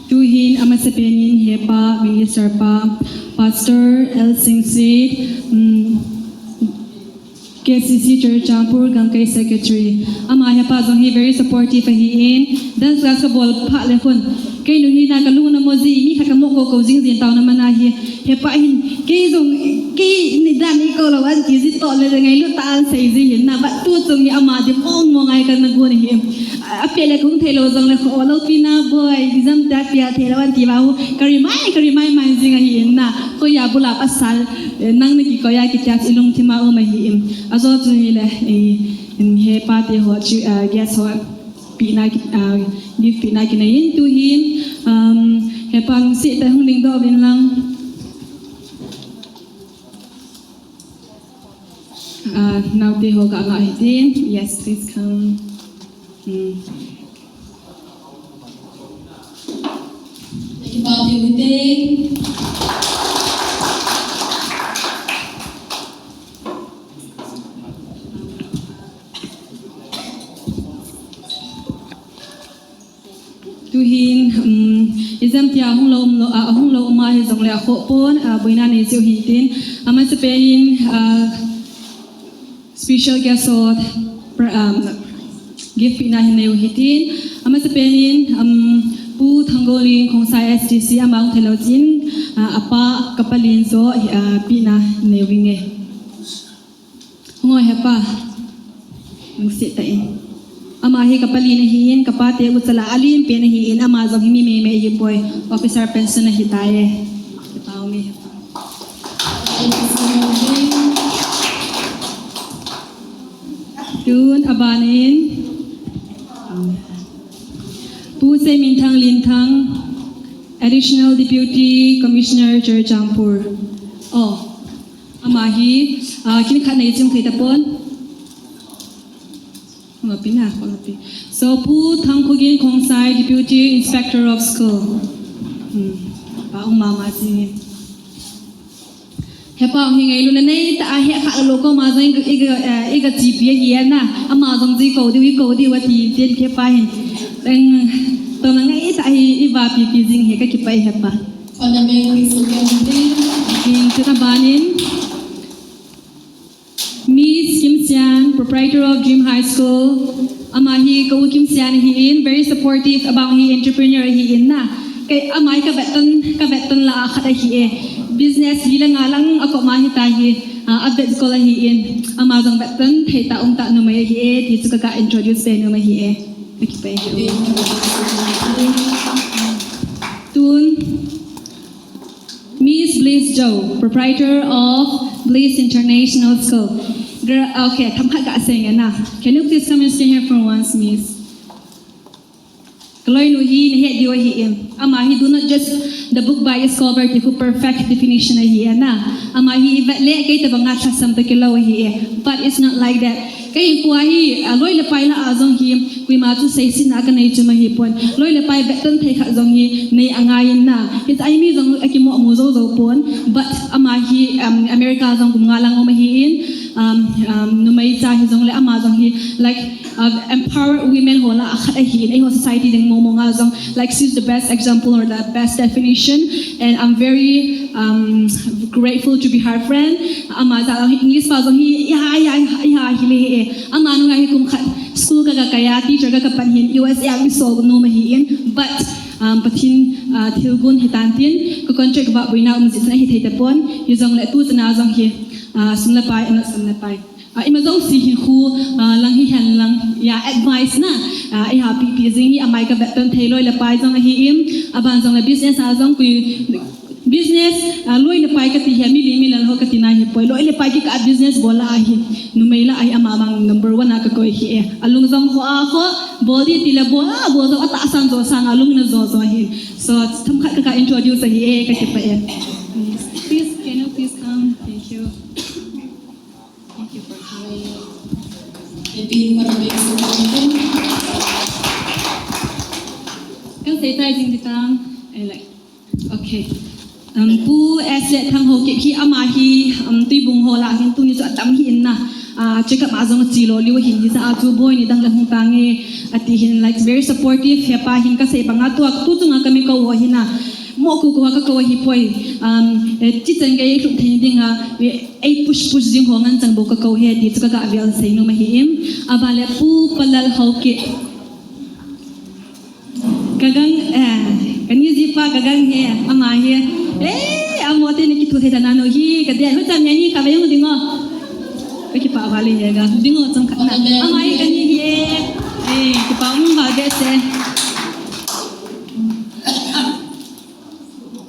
Tuhin amasapen in hepa, Minister pa, Pastor L Singsit, um, K C C Churachandpur Gamkai Secretary. Ama hepa jong hi very supportive ahin, dance class kabol phat le khun, keinu hi na kalung ana mo ji, mi khat kamo ko ko jing jin taona mana hi. Hepa hin, kei jong, kei nidan eikou lou ahi ti ji toh le ngailut tah a asei ji hin na, but tu chung hi ama di mong mong a kana gon ahi. A, apeh le kahung thei lou jongle kho lou pi na boi, exam ta pia thei lou ahi ti va hu, ka remind, ka remind mai jing ahi in na. Koiya bula pasal, eh, nang na kikoi a kitia chu ilungthim a um ahi in. Ajo chu hile, eh, in hepa te ho chu, eh, guest ho pehna ki, eh, gift pehna kinei in tuhin, um, hepa lungset tah a hung dingdoh uvin lang. Ah, naote ho ka nga hitin. Yes, please come. Hmm. Thank you, Papi Mute. Tuhin, um, exam tia hung lou um lou, ah, hung lou um ahi jongle akhoh pon, ah, boina nei jiu hintin. Amasapen in, ah, special guest ho, pra-, um, gift pehna hin nei u hitin. Amasapen in, um, Pu Thanggoling Khongsai S D C ama hung thei lou jin, ah, apa Kapalin joh, ah, pehna nei u inge. Hung o hepa. Lungset tah in. Ama hi kapalin ahin, kapate u chala alen pen ahin, ama jong hi mi meimei ahipoi, officer pension ahitai. Hepa u mi hepa. Tun aban in, Pu Seiminthang Linthang, Additional Deputy Commissioner, Churachandpur. Oh. Ama hi, ah, kin khat nei jing thei tapon. Amapi na, amapi. So, Pu Thangkhogin Khongsai, Deputy Inspector of School. Hmm. Pa um mama jing. Hepa hi ngailutna nei tah a hekha lou ko ma jong i, i, eh, i ga chepi ahi na. Ama jong ji kou diu, i kou diu ati tin hepa hin. Teng, tona ngai tah a hi i vapipi jing hi ka kipah e hepa. Honorable Miss Sukyang Ding. King tuna banin. Miss Kim Sian, proprietor of Dream High School. Ama hi ka u Kim Sian ahin, very supportive, abang hi entrepreneur ahin na. Kei ama hi ka vetton, ka vetton lah a khat ahi e. Business li le nga lang a kop ma hita hi, ah, a vet kol ahin. Ama jong vetton thei tah um tah numei ahi e, ti chu ka, ka introduce pe numei ahi e. Ka kipah e. Tun, Miss Bliss Joe, proprietor of Bliss International School. Girl, okay, themkhat kasei nge na. Can you please come and stand here for once, Miss? Ka loinu hi nahet diu ahi em. Ama hi do not judge the book by its cover ti khu perfect definition ahi e na. Ama hi i vet le kei tabang a lhasam toh kilou ahi e. But it's not like that. Ka hinkho hi, ah, loi le pai lah a jong hi, koima chu seisetna ka nei chu ahi pon. Loi le pai vetton thei khat jong hi nei angai in na. Hiti a mi jong a kimoh mu jou jou pon. But ama hi, um, America jong kum nga lang um ahin, um, um, numei cha hi jongle ama jong hi, like, uh, empower women ho lah a khat ahin, eiho society ding mong mong a jong, like, she's the best example or the best definition. And I'm very, um, grateful to be her friend. Ama jong English pa jong hi, iha, iha, iha, iha, hi le he. Ama nunga hi kum khat school ka, ka, ka ya, teacher ka, ka pan hin, U S A a mi so no ma hi in, but, um, Pathen, uh, thilgon hitan tin, ka contract va boina um jeh chun ahi thei tapon, hi jongle tu chana jong hi, uh, sum le pai, not sum le pai. Uh, ima jouse hi khu, uh, lang hi hen lang, ya, advice na, uh, iha pi, pi jing hi, ama hi ka vetton thei loi le pai jong ahi in, aban jongle business a jong kui, Business, ah, loi le pai kati hi, mi li mi lal ho kati na hi poi. Loi le pai kikah a business bol a hi. Numei lah a hi ama mang number one a ka koi hi e. Alung jong ho a ho, bol di ti le bol a, bol jong atahsan jo sang a lung na jo jo hi. So, themkhat ka, ka introduce ahi e, ka kipah e. Please, can you please come? Thank you. Thank you for coming. Happy Mother's Day. Kan sei tai jing di tang. I like. Okay. Um, Pu S Z Thanghoukip hi ama hi, um, Tuibung Hola hin tuni chu atam hi in na. Ah, check up a jong chi lo liu hin hi sa a chu boi ni dang le hung tange. Ati hin, like, very supportive, hepa hin kasei banga tua, tu chunga kami ko ho hi na. Mo ko ko ka ko hi poi. Um, eh, chi chan ka ei lhuk thei ding a, eh, ei push push jing ho ngan chang bo ka ko hi ti chu ka ga vial sei nu ma hi in. Aban le Pu Palal Haokip. Ka gang, eh, ka ni ji pa ka gang he, ama he. Eh, amo te ni kithu thei da nanu hi, ka dia, hu cham ya ni ka ve yung dingo. Ka kipa vale he ga, dingo chang ka na. Ama he ka ni he. Eh, kipa um ba be se.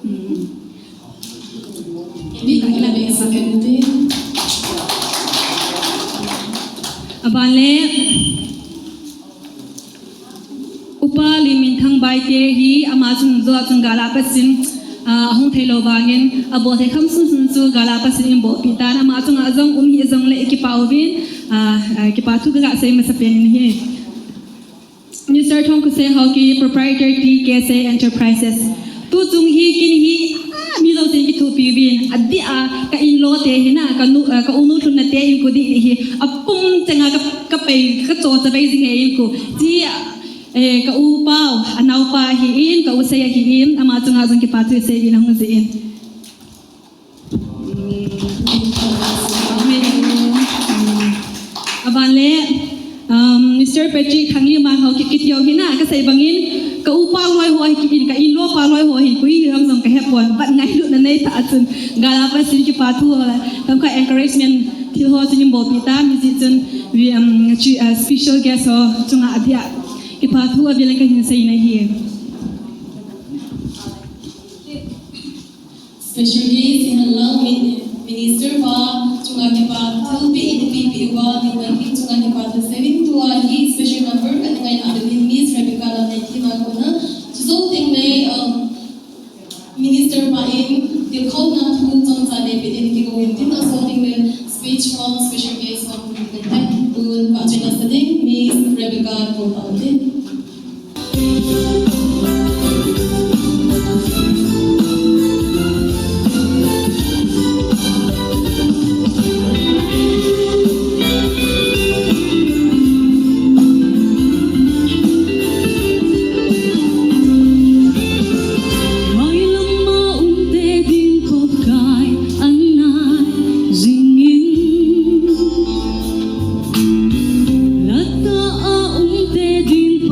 Hmm. Aban le, Upa Limminthang Baite hi ama chun jo a chun gal a pat sin, ah, ahung thei lo vangin, abol thei kham sun sun chu gal a pat sin in bolpi tan, ama chunga jong um hi jong le kipa uvin, ah, ah, kipa thu ka ga sei masa pen in hi. Mister Thongkhosei Haokip, Proprietor T K S A Enterprises. Tu chung hi kin hi, ah, mi lo sin kithupi uvin, adia, ka in-law te hi na, ka nu, ah, ka u nu lhun na te in ko di hi, apum chenga ka, ka pei, ka cho cha bei jing e in ko. Ti, eh, ka u pau, anau pa hi in, ka u sei hi in, ama chunga jong kipa thu sei in hung ji in. Aban le, um, Mister Patrick Thanglimang Haokip kiti ho hi na, ka sei bangin, ka u pa loi ho hi kiti, ka in-law pa loi ho hi, koi ham jong ka he pon, but ngailut na nei ta chun, gal a pat sin kipa thu ho la, kam ka encouragement thil ho chun in bolpi ta, mi ji chun, we, um, chi, uh, special guest ho, chunga adia, kipa thu avial in ka hin sei na hi. Special guest in allow min-, Minister pa chunga kipa thu pe in pe pe uva, ni ma ki chunga kipa thu seven tua hi special number ka ngai na Miss Rebecca Lamneiki ma kona. Chu jou teng le, um, Minister pa in tilkhouna thu chomcha le pe in kikou in tin a jou teng le speech from special guest from the tun pa chena sa ding Miss Rebecca ko pa tin. Mailam a umte ding khop kai anai jingin, lata a umte ding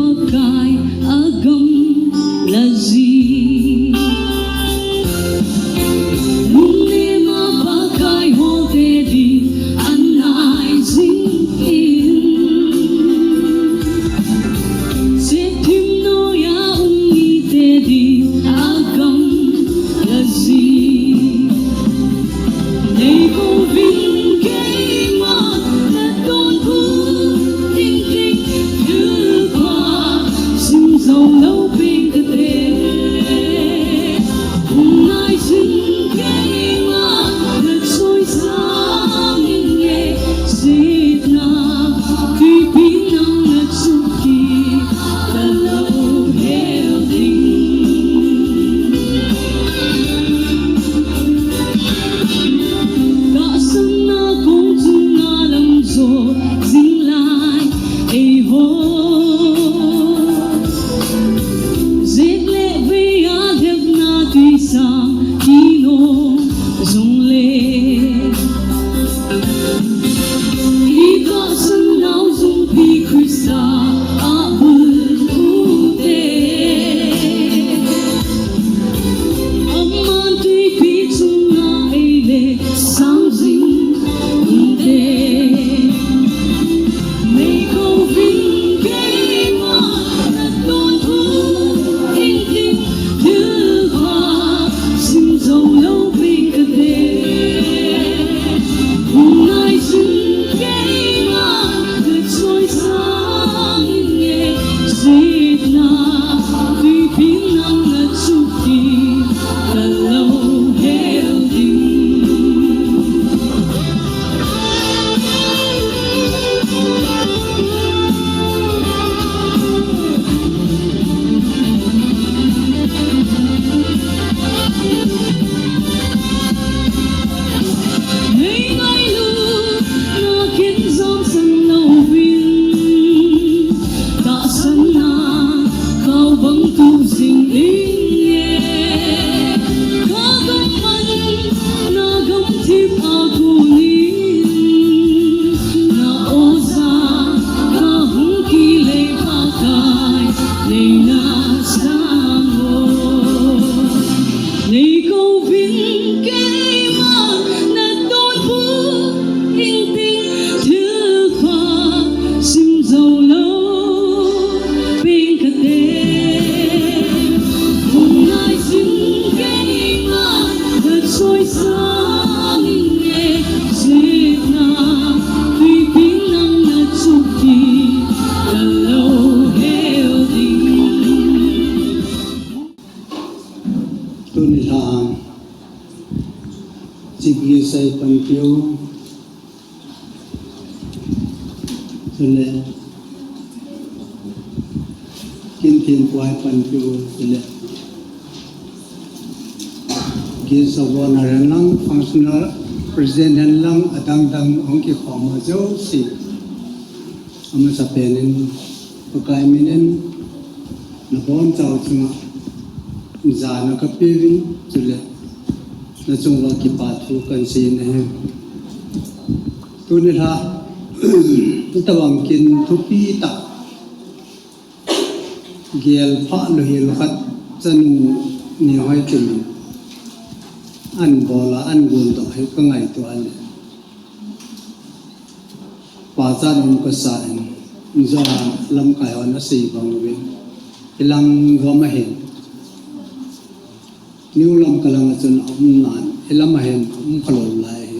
Piu. Chule. Kin tin puai pan piu. Chule. Guest of Honour hen lang, Functional President hen lang, adang dang hung kikhom a jouse. Amasapen in, Pakai min in, nabonchau chunga, jana kapeuvin, chule, nachung uva kipa thu kahin seiyin ahi. Tuni lha, itobang kin thupi tah, gel pha lou hel khat chanu ni hoi tin. An bol a, an gon doh hi kangaito a le. Pachat um kasa in, ja lamkai hon asei bang uvin. Hilang gam ahin. New Lamka lang a chun aum nan, hilam ahin, aum khalou lai hi.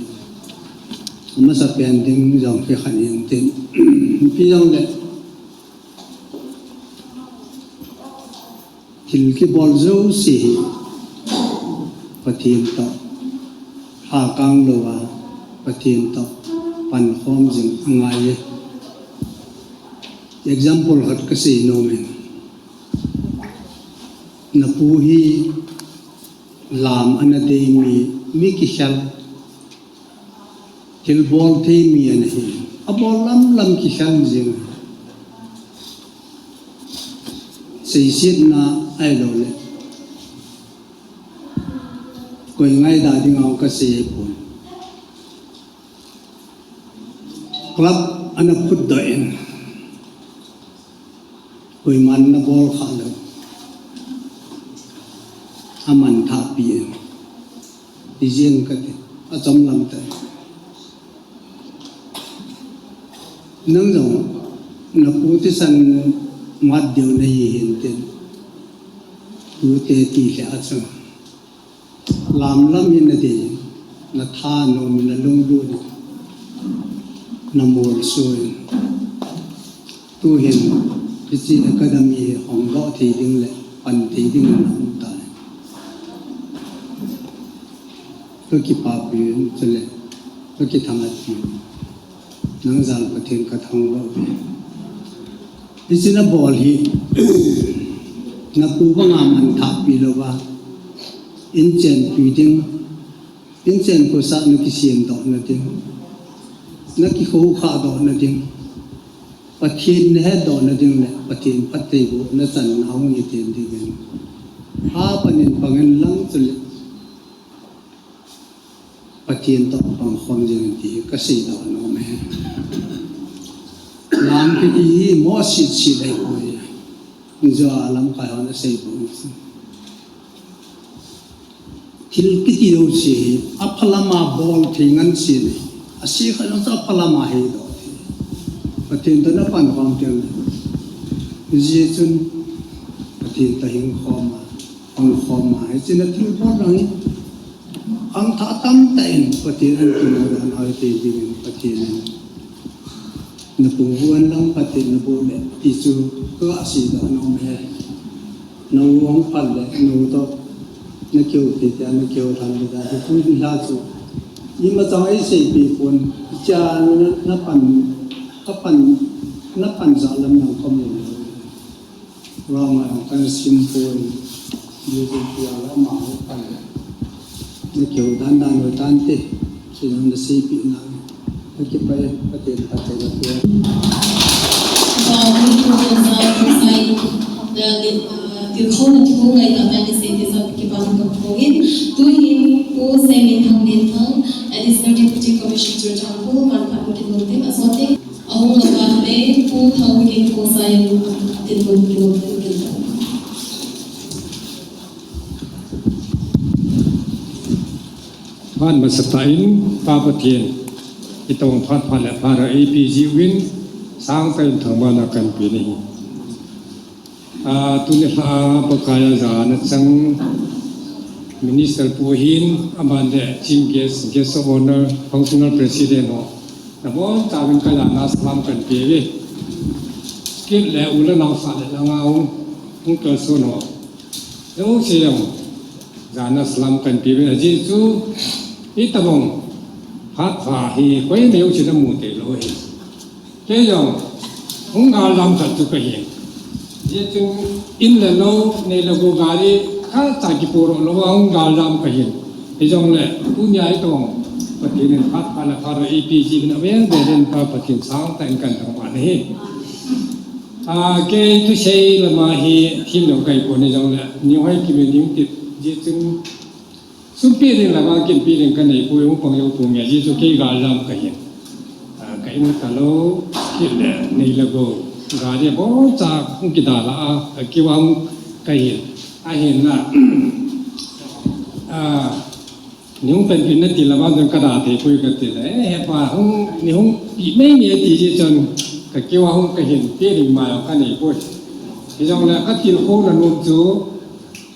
Amasapen ding jong hi khat in tin. Ipi jong le. Thil kibol jouse hi Pathen toh, lhakang louva, Pathen toh pankhom jing angai e. Example khat kasei nom in. Napu hi lam ana dei mi, mi kikhel. Thilbol thei mi ana hi. Abol lam lam kikhel jing. Seisetna ahilou le. Koi ngaida ding a kasei pon. Club ana phutdoh in. Koiman nabol kha lou. Aman thahpi e. Ijin kati. Achom lam tai. Nang jong, napu thisan mat deu nahi hin tin. Tute ti le achang. Lam lam in nadei, nathanom in, nalunglut in, namolso in. Tuhin, hiche academy hi hongdoh thei ding le, pan thei ding in naum tai. Kakipapi in, chule, kakithangatpi in. Nang jal Pathen kathangvah uve. Hiche nabol hi, napu banga manthahpi louva, inchenpi ding, inchen khosah nakisemdoh na ding, nakikhoukhah doh na ding, Pathen nahetdoh na ding le, Pathen phattheiboh nachan nahung hiten dingin. Hapan in pang in lang chule. Pathen toh pangkhom jing in ti hi kasei doh nom e. Lam kiti hi mo sitset ahipoi. Injo a lamkai hon asei bou. Thil kiti jouse hi aphalam a bol thei ngan seh le. Ase kha jong chu aphalam a heidoh thei. Pathen toh napankhom teng le. Hijeh chun Pathen toh hingkhom a, pangkhom a, hiche nathilbol dang hi. Khangthah tamtah in Pathen in kimu dan ahi te dingin Pathen in. Napu huan lang Pathen napu le ti chu kasei doh nom e. Nou hung phat le nou toh nakihou thei tia nakihou lhan le tia tu ni la chu. Imacha eiseipeh pon tia napan, kapan, napan ja lam nang kamu. Vang a kan sim poi, YouTube a la ma ho kan. Nakihou dan dan ho tante, sinang naseipeh na. Nakipah e, Pathen phatthei boh. Vang a YouTube a sa, sai, da, ah, tilkhouna thu ngaitah tah in sei ding sa kipa thu kaphongin. Tuhin, Pu Seiminthang Minthang, Additional Deputy Commissioner Churachandpur, manphat in kilom ding, asot ding. Ahung lou vante, Pu Thaobikin Khosa in, tin kum kum kum kum. Phat masatah in, Pa Pathen, itobang phat pha le pha ra eipeh jiuvin, sangtah in thangvahna kahin pe nahi. Ah, tuni lha a Pakai a jana chang Minister pu hin, aban le Chief Guest, Guest of Honour, Functional President ho. Nabonchauvin kajana salam kahin peuve. Kit le u le nao sah le langa hung, hung kalson ho. Jouse jong, jana salam kahin peuve. Ajeh chu, itobang Phat pha hi koi neo china mu te lo hi. Kei jong hung gal lam khat chu ka hi. Hijeh chun in le lou, nei le gou gari khat cha kipoh lou a hung gal lam ka hi. Hijongle tunia itong Pathen in phat pha le phat ro ipi ji na vel ve den pa Pathen sang tah in kan thangvah na hi. A, kei thusei lama hi hin lo kai pon hijongle, ni hoi ki me ding ti ji chun sum pe ding lama kin pe ding ka nei poi, hung pang jou pon nge ji chu kei gal lam ka hi. A, ka in ka lou, kit le, nei le gou gari bon cha hung kidal a, a, ka kiu a hung ka hi. Ahin na, a, Ni hung panpi na ti lama jong ka da thei poi ka ti le, eh, hepa hung, ni hung pi mei mei ti ji chun ka kiu a hung ka hin pe ding ma jong ka nei poi. Hijongle ka tilkhou na nom chu,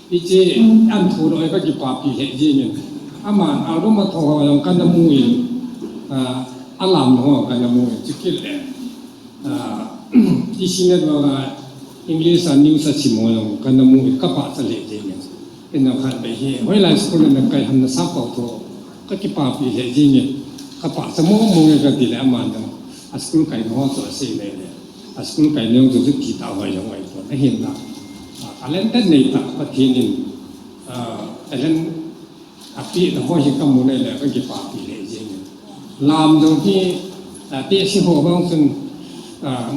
hiche an thu doi ka kipapi lheh jeng in. Aman album a tho ho jong ka na mu in, ah, a lam ho ka na mu in, chu kit le. Ah, ti si nge ba English a news a sim ho jong ka na mu in ka pachat lheh jeng in. Ken jong khatvei hi, hoilai school na kai ham na sap kau tho, ka kipapi lheh jeng in. Ka pachat mo mo nge ka ti le aman jong. A school kai na ho chu a sei le le. A school kai na jong chu chu ti ta hoi jong hoi pon. Ahin na. Ah, talented nei tah Pathen in, ah, talent a pe na ho hi ka mu le le ka kipapi lheh jeng in. Lam jong hi, ah, tehse ho bang chun, ah,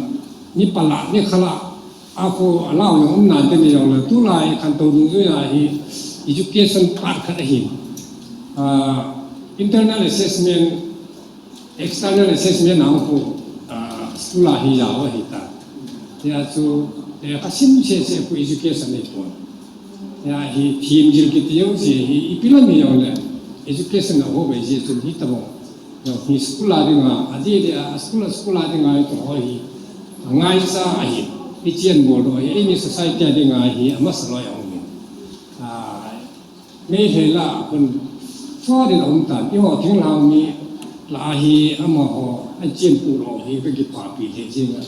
ni pala, ni khala, a khu a lau jong um nante ni jong le, tulai khantou dungjuia hi education part khat ahin. Ah, internal assessment, external assessment a khu, ah, school a hi jao ahi ta. Hia chu, eh, ka sim sese khu education ahi pon. Hia hi thim jil kiti jong si hi ipi lam hi jong le education a ho ve ji chun hi tabang. Jong hi school a dinga, a di di a school a, school a dinga hi to ho hi. A ngaicha ahi. Hi chian bol do hi, eini society a dinga hi, a masa loi a hung hi. Ah, Meitei la a khun, so din a um tan, i ho thinglhang mi la hi, amaho, a chian pu lo hi, ka kipapi lheh jeng a.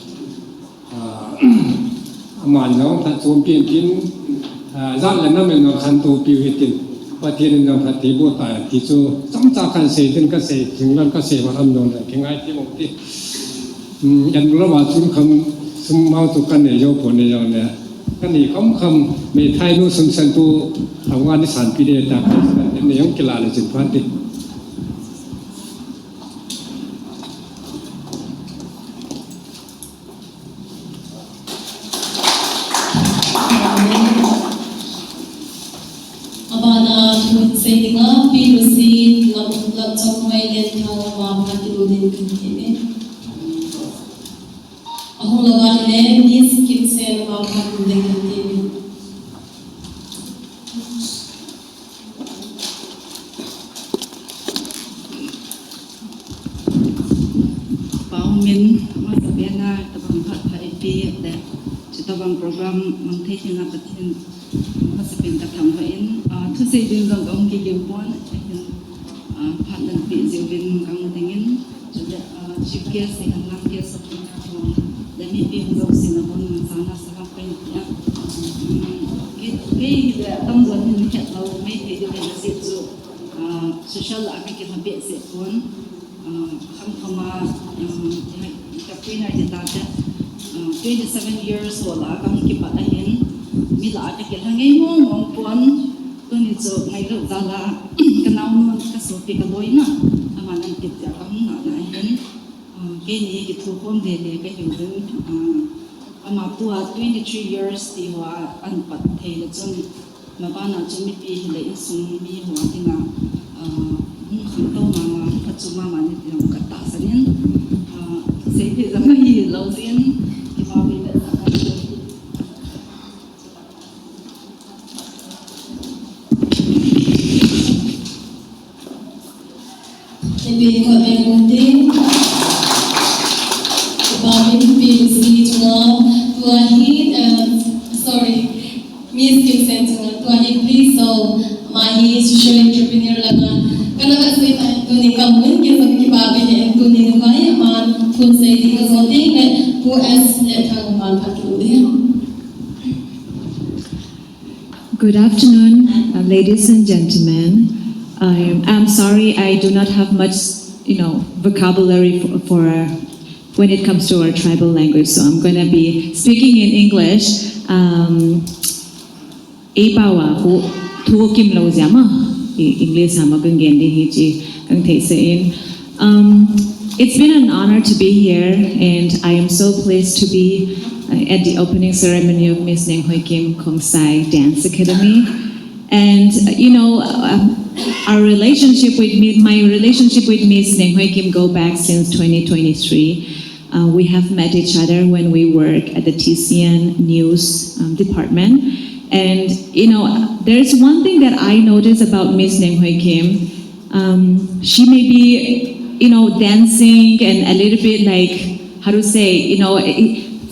Ah, aman jong phat chom pen tin, ah, jat le nam in jong khantou piu hitin, Pathen in jong phatthei boh ta ti chu, chomcha kan sei tin ka sei, thing lan ka sei, vat am jong le, kingai ti mong ti. Hmm, en lo ma chun kham, sum mau tu kan nei jou pon nei jou le, kan nei kham kham, meithai nu sum san tu, thawnga ni san pi de ta, kan nei jong kila le chin phan ti. Abana thu sei dinga, Pi Lucy Lam, Lamchonghoi Lenthang ama phat kilu ding kan ti e. Ahung lou ahile, Miss Kimsen ama phat kilu ding kan ti e. Pau min, masa bena, tabang phat pha ipi, le, chutabang program, mang thei thei na Pathen, masa ben ka thangvah in, ah, thusei ding jong ka hung kiging pon, ahin, ah, phat nan pe jiuvin ka hung dingin, chule, ah, chief guest, second lam guest of honor, le mipi hung jouse na bon, man sana sa Kei, kei le tamjon hin het lou, Meitei diu hin ajeh chu, ah, social a ka kilha behseh pon, ah, kham kham a, ah, ka puina ti ta te, ah, twenty seven years ho la ka hung kipat ahin, mi la ka kilha ngei mong mong pon, tuni chu ngailut jal a, ka naonu ka sopi ka loinu, aman an tip tia ka hung na na ahin. Ah, keini kithokhom lele kahiuvin, ah, ama tua twenty three years ti hoa ahin pat thei le chun, mabana chu mipi hile insung mi hoa dinga, ah, hung khangtou mama, phatchom mama ni ti jong katahsan in, ah, seipeh jong hilou jin, kipa uvin le. Ipi ko dei mun tin. Ipa min Pi Lucy chunga tua hi, eh, sorry, Miss Kimsen chunga tua hi please so, ama hi social entrepreneur langa kana ka sei ta tuni ka mun ke so kipa uvin le tuni ni vai ama thusei ding ka so ding le Pu S Lenthang ama phat kilu ding. Good afternoon, uh, ladies and gentlemen. I am sorry I do not have much you know, vocabulary for, for uh, when it comes to our tribal language. So I'm going to be speaking in English. Um, Eipawa, hu, thukim lo jama, English ama kang gen ding hi chi, kang thei se in. Um, it's been an honor to be here, and I am so pleased to be uh, at the opening ceremony of Miss Nenghoikim Khongsai Dance Academy. And uh, you know, um, our relationship with my relationship with Miss Nenghoikim go back since twenty twenty-three. Uh, we have met each other when we work at the T C N news um, department. And, you know, there's one thing that I notice about Miss Nenghoikim. Um, she may be, you know, dancing and a little bit like, how to say, you know,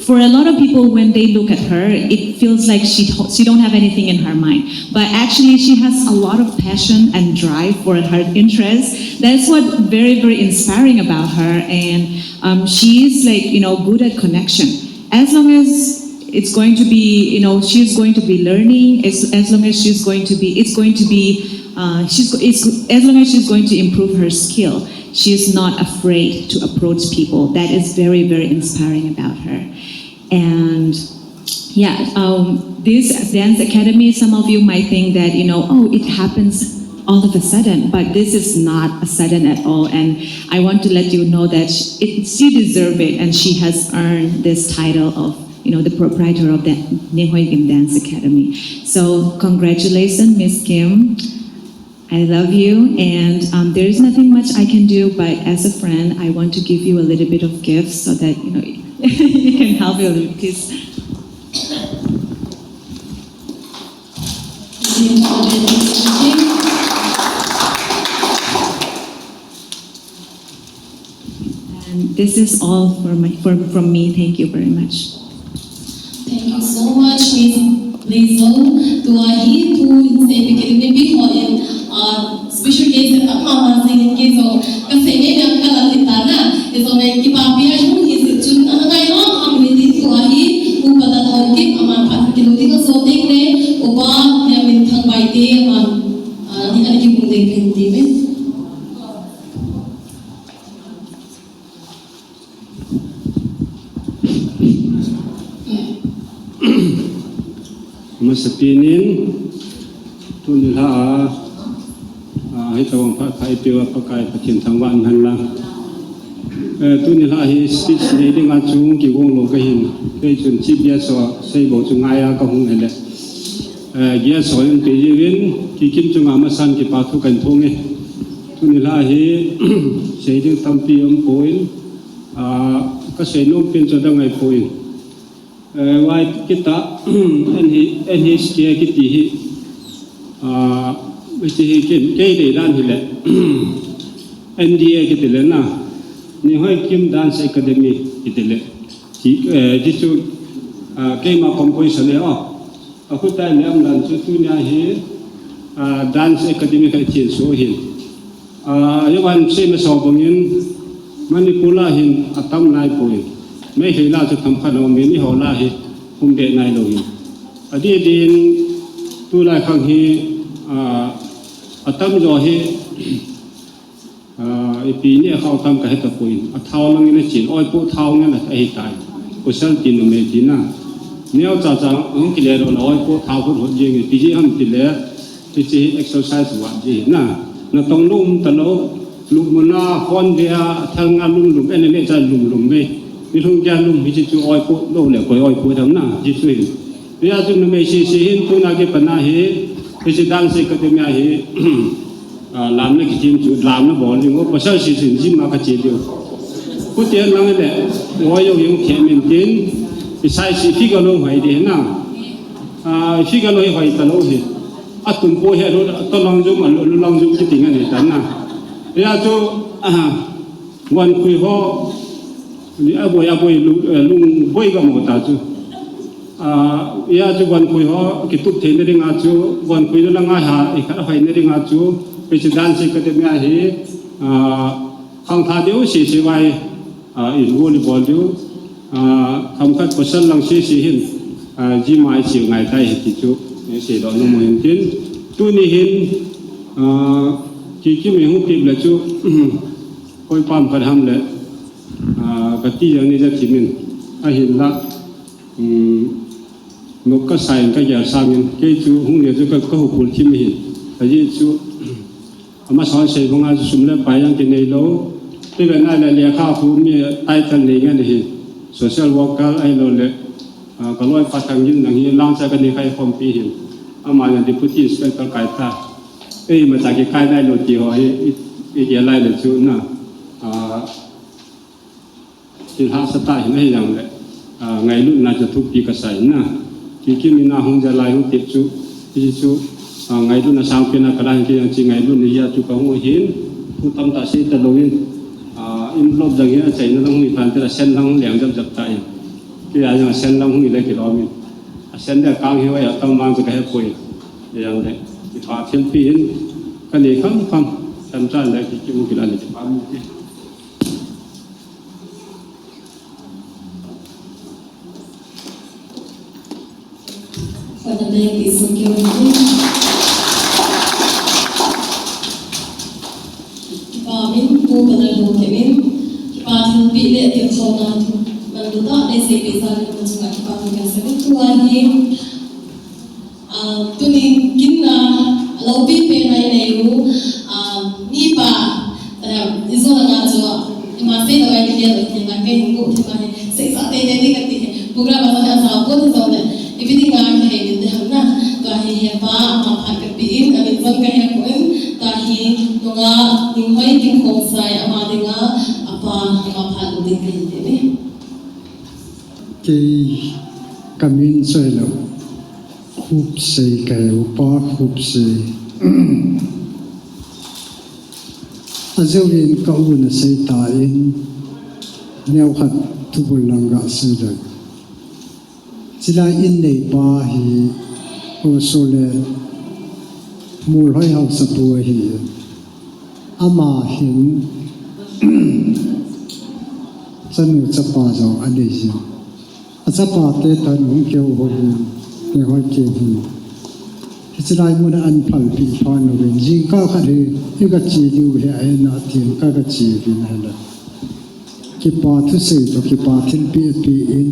for a lot of people, when they look at her, it feels like she she don't have anything in her mind. But actually, she has a lot of passion and drive for her interests. That's what very very inspiring about her. And um, she is like you know good at connection. As long as it's going to be, you know, she's going to be learning. As, as long as she's going to be, it's going to be. Uh, she's it's, as long as she's going to improve her skill, she's not afraid to approach people. That is very very inspiring about her. And yeah, um, this dance academy, some of you might think that, you know, oh, it happens all of a sudden, but this is not a sudden at all. And I want to let you know that she, it, she deserves it, and she has earned this title of, you know, the proprietor of the Nenghoikim Dance Academy. So congratulations, Miss Kim. I love you, and um, there is nothing much I can do, but as a friend, I want to give you a little bit of gifts so that you know you can help you a little. Please. And this is all for my, for, from me. Thank you very much. Thank you so much, Miss Lizzo. Tua hi thu in se pi kiri mi pi ho in, uh, special guest at ama ma se in ke so ka se ne na ka la ti ta na. Ke so me ki pa pi a hu hi se chun a ngai lo ham ni ti tua hi u pa ta thon ke ama pa ki lo ti ka so te ne u pa ne min thang bai te ama, uh, ni an ki mu te phen ti me. Masapen in, tuni lha a, a, hitobang phat phat ipi uva Pakai Pathen thangvah in hen lang. Eh, tuni lha hi speech nei dinga chung kigong lou kahin, kei chun chief guest ho sei bou chu ngai a kahung hile. Eh, guest ho in pe jiuvin, Kikim chunga masan kipa thu kahin phong e. Tuni lha hi, sei ding tampi um poi, ah, ka sei nom pen chu dang ahi poi. Eh, vai kita, N H K kiti hi, ah, kiti hi kin, kei dei dan hile, N D A kiti le na, Nenghoikim Dance Academy kiti le, ki, eh, ti chu, ah, keima composition le, oh, A khuta niam dan chu tunia hi, ah, Dance Academy kha i chin so hin. Ah, Johan Sima so bangin Manipur la hin atam lai poi. Meitei la chu tam kha lo mi ni ho la hi hum be nai lo hin. Adi din tulai khang hi, ah, atam jo hi Ah, ipi ni a khau tam ka heta poi. A thao lang in a chin, oi po thao ngen a, a hi tai. Pasal ti numei ti na. Neo cha cha, ang kile ro na oi po thao hot hot jeng, ipi ji ham ti le, ti chi exercise wa ji na. Na tong lum ta lo, lum mo na, hon dia, thal nga lum lum, ene me cha lum lum me. Mi lum dia lum, mi chi chu oi po lo le, koi oi po dam na, ji chu hin. Ria chu numei si si hin, tu na ke pa na hi, hi si dance academy a hi, Ah, lamna kitim chu, lamna bol ding, o pasal si sin jim ma ka che diu. Khutia lang le, o yo yung khe min tin, isai si figure lo hoi de na. Ah, figure lo hoi ta lo hi. Atum po he lo, to lang jum, lo, lo lang jum kiting ani ta na. Ya chu, ah, Vankhui ho, ni a boi, a boi, lu-, eh, lung boi ga mo ta chu. Ah, ya chu Vankhui ho, kitup theina dinga chu, Vankhui na la ngai ha, i khat hoina dinga chu, President Secretary mi a hi, ah, khang tha deu si si vai, ah, in volleyball deu, ah, kham khat pasal lang si si hin, ah, ji mai si ngai tai hi ti chu, eh, si do no mo hin tin. Tuni hin, ah, ki ki mi hu tip la chu, Koi pam khat ham le, ah, kati jong ni ja thimin, ahinla, um, nok kasa in kagel sangin, kei chu hung le chu ka, kahung kul thim ahi. Ajeh chu, ama son sei banga chu sum le pai jong kinei lou. Ti ve nai le lekha khu mi title nei ngen ahi. Social worker ahilou le, ah, ka loipa Thangin lang hi Langcha kanei khai khompi hin. Ama jong Deputy Inspector kai ta. Ei, mata kikai nai lou ti ho hi, i, i, i lai le chu na. Ah, thil hahsa tah hin ahi jong le, ah, ngailutna chu thupi kasa in na. Kikim in a hung ja lai hung ti chu, ti chu, ah, ngailutna sangpen a ka la hin kei jong chi ngailutna hi a chu kahung hin, thu tamtah sei talou in, ah, envelope dang hi achaina lang hung hi phan te la sen lang hung leng jap jap ta in. Kei a jong a sen lang hung hi le kilom in. A sen le kang hi hoi a tam vang chu kahe poi. Jong le, kipa thilpi in, kanei kham kham, chan chan le kikim u kila le kipa mi ti. Father Deng, please, thank you. Kipa min, Pu Father Deng, kipa min, kipa thilpi le tilkhouna thu, man lu ta le sei pe sa le mun chunga kipa thu kan sa le tu ahi. Ah, tunin kin na, alopi pen a inei u, ah, mipa, eh, ijo langa chu, ima sei lou a ikigel u ti na, kei hung guh thim ahi, seisah teitei ding kati hi, program a jong hi asao pon hijongle, ipi dinga kihei ding ti ham na, tua hi hepa, ama phat kape in, amin jong kahe pon, tua hi, nungah, Ninghoi King Khongsai, ama dinga, apa, ama phat lou ding kahi ti ni. Kei kamin choi lou. Khupsei kahi, Upa Khupsei. Ajouvin ka u nasei tan, neokhat thubul lang gasei leng. Chilai in neipa hi, Usoleh Molhoi Haosapu ahi. Ama hin, chanu chapa jong anei jin. Achapa te toh hung kihou uvin, Ninghoi King hin. Hiche lai mun a ahin phalpeh phat uvin, jingkah khat hi, iga che diu ahi, ahin atin, kaga che uvin ahile. Kipa thusei toh, kipa thilpeh apen,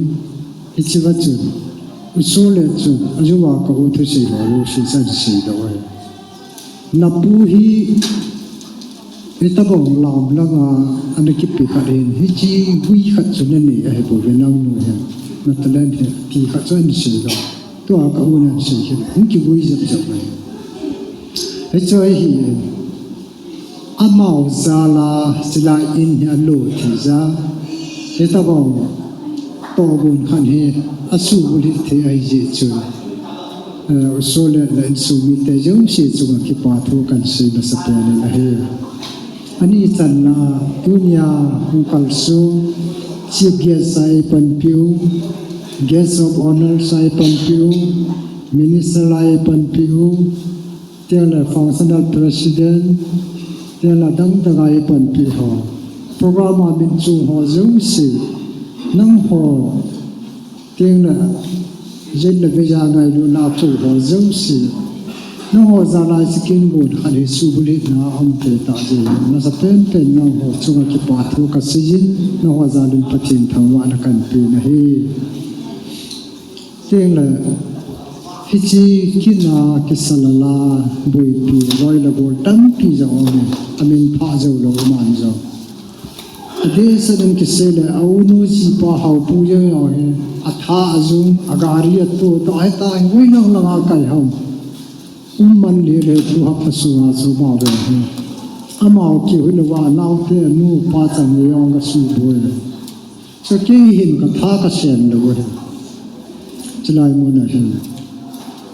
hichea chun, Usoleh chun, ajouva ka u thusei ho jouse chu ahin seidoh e. Napu hi, hitobang lam langa, ana kipe khat hin, hiche gui khat chu nanei ahibouve naonu hin, na talent hi, ti khat chu ahin seidoh. Tua ka un ahin sei hin, hung kigui jep jep mai. Hichu ahi, amau jal a, chilai in hi alo thei jeh a, hitobang tohgon khat hi, asubulhit thei ahi jeh chun. Eh, Usoleh le insung mite jouse chunga kipa thu kahin sei masapen in ahi. Ani channa, tunia hung kalsong, Chief Guest a eipanpiu, Guest of Honour a eipanpiu, Minister a eipanpiu, tengle Functional President, tengle adang dang a eipanpi ho. Program a min chung ho jouse, nangho, tengle, jin le vei a ngailutna a kou ho jouse. Nangho jal a hiche kin gon khat hi subulhitna aum thei tah jeh hin, masapen pen nangho chunga kipa thu kasei in, nangho jal in Pathen thangvahna kahin pe ahi. Tengle, hiche kin a kisalal a boipi, loi le gol tampi jong aum in, amin phah jou lou aman jong. Adeh seh in kisei le, a unu jipa Haopu jong jong hi, atha ajum, agari ato, toh ahi ta hi, hoi lang lang a kai ham. Um man le le thu hapha sunga chu amaveng hi. Amau kihoi le va naote, anu pa chang jong kasuboi. Chu kei hin katha kasen lou ahi. Chilai mun a hin.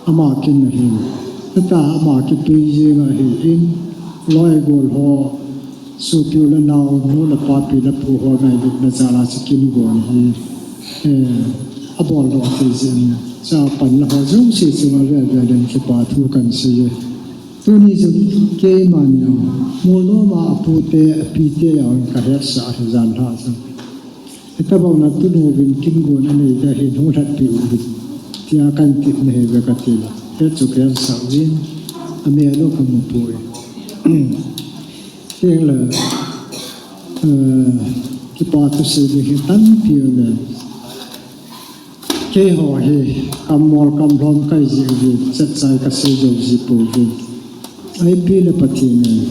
Ama kin a hin. Tata ama kipui jing ahin. Loi gol ho. Sopi u le nao, nu le pa, pi le pu ho ngailutna jal a hiche kin gon hi. Eh, abol doh thei jin. Cha pan la ho jouse chunga vel vel in kipa thu kahin sei e. Tuni chu keiman jong, Molnom a apute, apite jong kahetsah ahi jan lha chu. Hitobang na tunu vin kin gon anei te hin hung lhatpeh uvin. Tia kahin tepna ahi ve kati le. Hichu kahin sah uvin. Amel u kamu poi. Tengle. Eh, kipa thusei ding hi tampi um e. Keiho hi kammol kamlhom kahi jeh uvin, chetchai kasei jou ji pouvin. Ipi le Pathen in,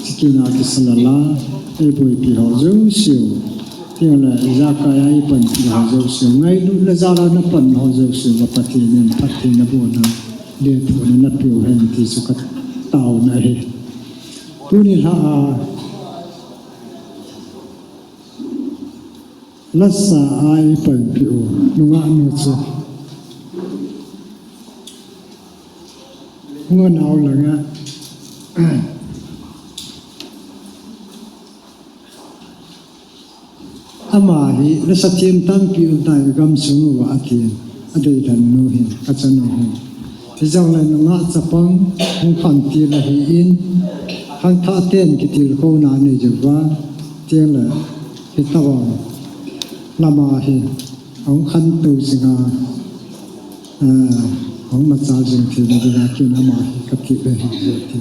chukit a kisalal a eiboipi ho jouse u, chule ijakai a eipanpi ho jouse u, ngailut le jal a napan ho jouse u, Pathen in phatthei naboh a, lethuhna napeh u hen ti chu kataona ahi. Tuni lha a, lasa a eipanpi u nungah nu chu, hung a nau langa, ama hi lasa them tampi um tai gamsung uva, atin, adeilhen nu hin, kachanu hin. Hijongle nungah chapang hung khantil ahin, khangthah ten kitilkhouna anei uva, chule hitobang lama hi ahung khantou jinga, eh, ahung machal jing theina dinga ken ama hi katep ahi, ti.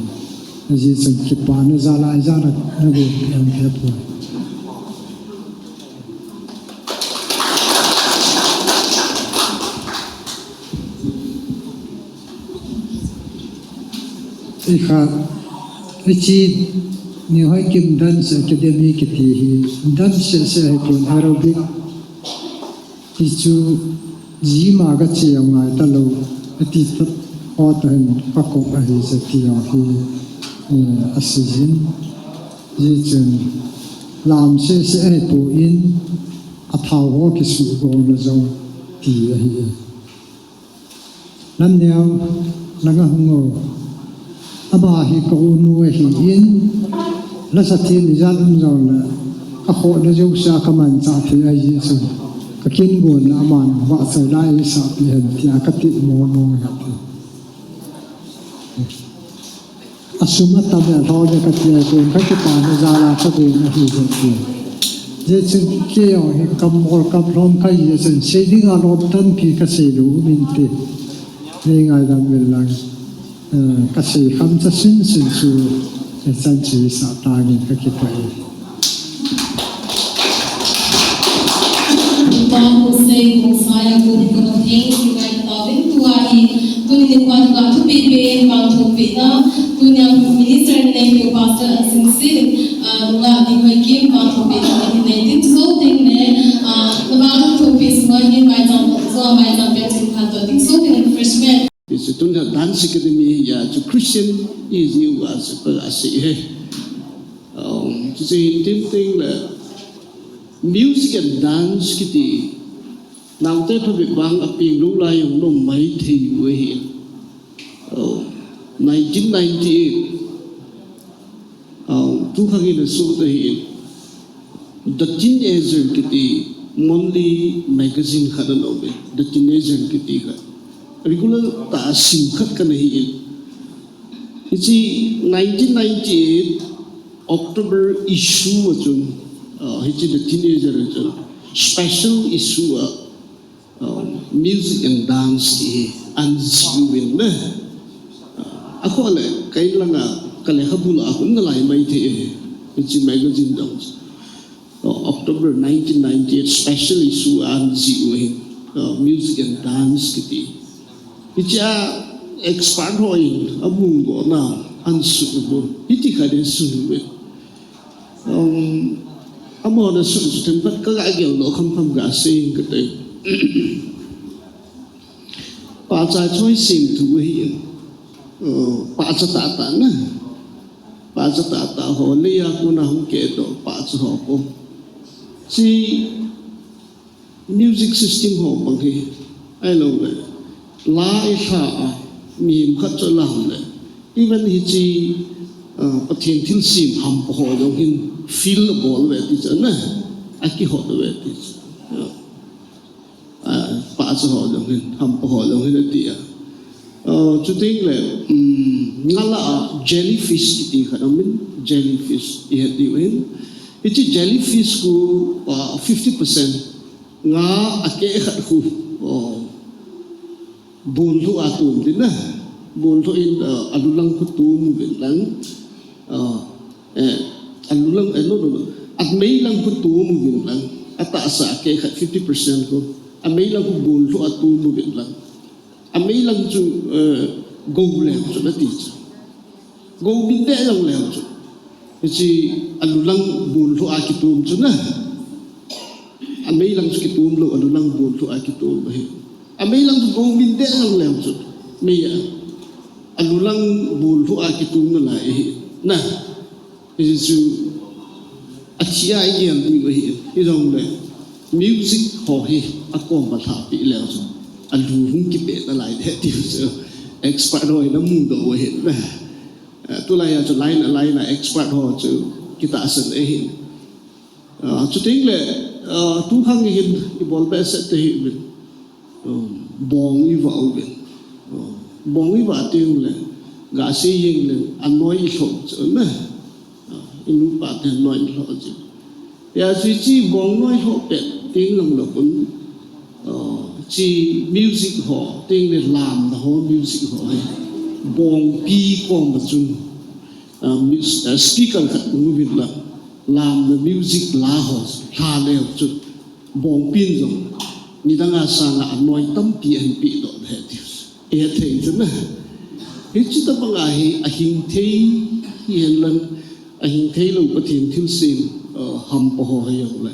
Ajeh chun kipana jal a, jal a naboipi ahung hepoi. Ikhat, hiche New High Kim Dance Academy kiti hi dance seh seh ahipon, aerobic ti chu gym a gache u ngai talou, ati tah ho toh hin kakop ahi, jeh ti ho hi, eh, asei jin. Hijeh chun lam seh seh ahipon, athao ho kisuhgona jong ti ahi. Lamneo langa hung o. Ama hi ka unu ahin, lasa them ijat um jongle, akhohna jousea kamanchah thei ahi jeh chun, kakin gonna aman vahchoi la eisahpeh hen tia katep mong mong ahi. Asum atam e, alhom e kati ahipon, kakipana jal a kagon ahi jeh ti. Hijeh chun keiho hi kammol kamlhom kahi jeh chun, sei dinga lom tampi kaseilou um inte. Nei ngaidam uvin lang, eh, kasei khamcha sunsun chu, eh, chan chu hisah tange, kakipah e. Tuni nikho a thupi pen vang thopeh na, tunia minister nei peh u Pastor Ansingsit, ah, nungah Ninghoikim vang thopeh na nei ding, chujou teng le, ah, navang thopeh sunga hin maicham jo, maicham pen chin khat to ding, chujou teng refreshment. Hiche tunia Dance Academy a chu Christian ihiu a chu ka asei e. Um, chuche hin tin teng le music and dance kiti, naote phabep vang apeng lou lai jong nom maithei u ahi. Oh, nineteen ninety-eight, oh, tukhang in asoh ahi. The Teenager kiti monthly magazine khat ana um e. The Teenager kiti khat. Regular tah a sim khat kana hi in. Hiche nineteen ninety-eight October issue a chun, uh, hiche The Teenager a chun special issue a, uh, music and dance ti hi ana jih uvin na. Uh, akhoh le, kei langa kalekhabu lah a hung nalai maithei e, hiche magazine jong. Uh, October nineteen ninety-eight special issue a ana jih u ahin, uh, music and dance kiti. Hichea expert ho in amu gona ana suh u. Hiti khat in asun uve. Um, amahon asuh chu themkhat kaga gel doh khamkham gasei inge kati. Pahcha choi semthu ahi in. Uh, pahcha tahtah na. Pahcha tahtah ho, lei a kona hung kehdoh pahcha ho po. Hiche music system ho bang hi, ahilou le, la ilha a, mihem khat chu alah le, even hiche, uh, Pathen thilsem hampa ho jong hin feel abol uve ti chu na, akihot uve ti chu. Uh, pahcha ho jong hin, hampa ho jong hin ati a. Uh, chuteng le, um, nga lah a jellyfish kiti khat aum in, jellyfish ihet diu ahin. Hiche jellyfish khu, uh, fifty percent nga akeh khat khu, uh, bonlhoh a tum din na. Bonlhoh in, uh, alulang khu tum uvin lang. Uh, eh, alulang, eh, no, no, no. Ameilang khu tum uvin lang, atahsa kei khat fifty percent khu, ameilang khu bul lhu a tum uvin lang. Ameilang chu, eh, go leu chu nati chu. Go min deh jong leu chu. Hiche alulang bul lhu a kitum chu na. Ameilang chu kitum lou, alulang bul lhu a kitum ahi. Ameilang chu go min deh jong leu chu. Mei a. Alulang bul lhu a kitum nalai ahi. Na. Hichu athi a igel diu ahi, hijongle music ho hi akom a lhahpeh leu chun alu hung kipeh nalai ding tiu chu expert ho in amudoh u ahi. Eh, tulai a chu line a line a expert ho chu kitahsan ahi. Ah, chuteng le, ah, tu khang hin ibol behseh te hi uvin. Um, bong ivah uvin. Um, bong ivah teng le, gasei jeng le, anoi ilhoh chu na. Ah, inupa te anoi ilhoh chu. Hijeh chun hiche bong noi lhoh pet teng jong le khun, ah, hiche music ho, teng le lamna ho music ho hi. Bongpi kom a chun, ah, mus-, ah, speaker khat um uvin lang, lamna music la ho, lha leu chu. Bongpin jong, nidang a sang a anoi tampi ahin pehdoh ding ahi tiu. Ihet thei chu na. Hiche tobang a hi ahing thei, hihen lang, ahing thei lou Pathen thilsem, uh, hampa ho hijongle.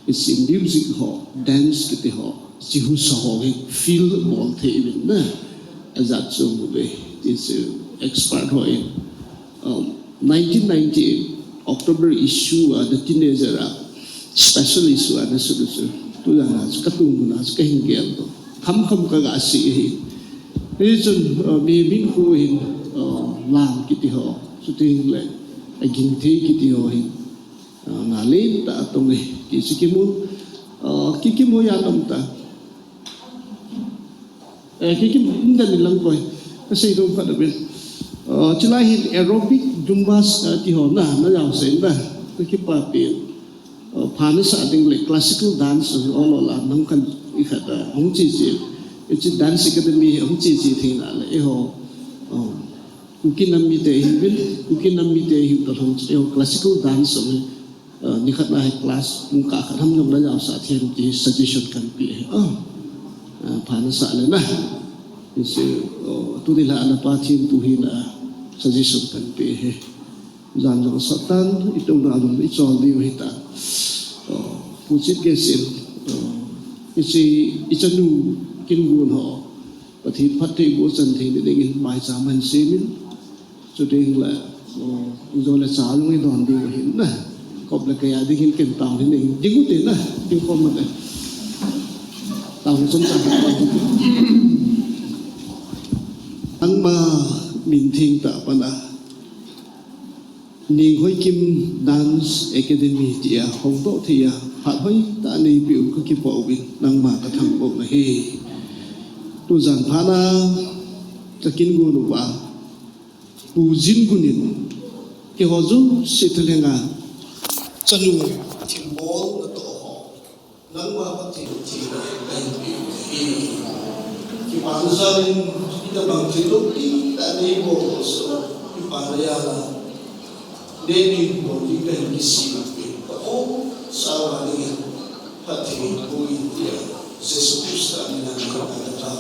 Hiche music ho, dance kiti ho, hiche husa ho hi feel bol thei uvin na. Ajat chu uve, ti chu expert ho in. Um, nineteen ninety-eight October issue a, The Teenager a, special issue a, na su su. Tujan a chu katung mun a chu kahin gel doh. Kham kham kaga sei ahi. Hichun, uh, mi min khu hin, uh, lam kiti ho, chuteng le, aging thei kiti ho hin, uh, na len tah a tong e, ti chu kimu, uh, ki kimu a nom ta. Eh, ki, ki, indan in lang koi. Kasei dong khat uvin. Eh, chulai hin aerobic, Zumba, eh, ti ho na, na jao sei na. Ka kipapi. Eh, pha nasah ding le classical dance, ol ol a, nang khan ikhat a, hung che che. Hiche dance academy, hung che che thei na le, eiho. Eh, Kuki nam mite hiuvin, Kuki nam mite hiu ta lhon, eiho classical dance, eh, Ah, nikhat na hi class pung kah khat ham jong na jaosah thei ti suggestion kahin pe ahi. Ah, ah, pha nasah le na. Hiche, oh, tuni lha a na Pathen thu hi na suggestion kahin pe ahi. Jan jong asat tan, itouna jong ichol diu ahitan. Oh, Pu Chief Guest in, oh, hiche, ichanu Kingun ho. Pathen phattheiboh chan theina dingin maicham ahin semin. Chuteng le, oh, ijo le cha jong idon diu ahin na. Kop le kei a dingin ken tao hin ding u te na. Ding khom u te. Tao hin chom cha. Nangma min theng tah a pat a Ninghoikim Dance Academy tia hongdoh thei a, phat hoitah a neipeh u kakipah uvin, nangma kathangvah u ahi. Tujan phat a, ka Kingun upa, Pu Jingun in, keiho jouse thalheng a, chanu thilbol natoh ho. Nangma Pathen thina kahin pe u ahi. Kipana jal in, itobang thil lou tah a neibol jouse, kipana jal a. Neibol ding kahin kisem peh. Ka o, sawa ding in. Pathen pu in tia. Jesu Christa mina in ka ta.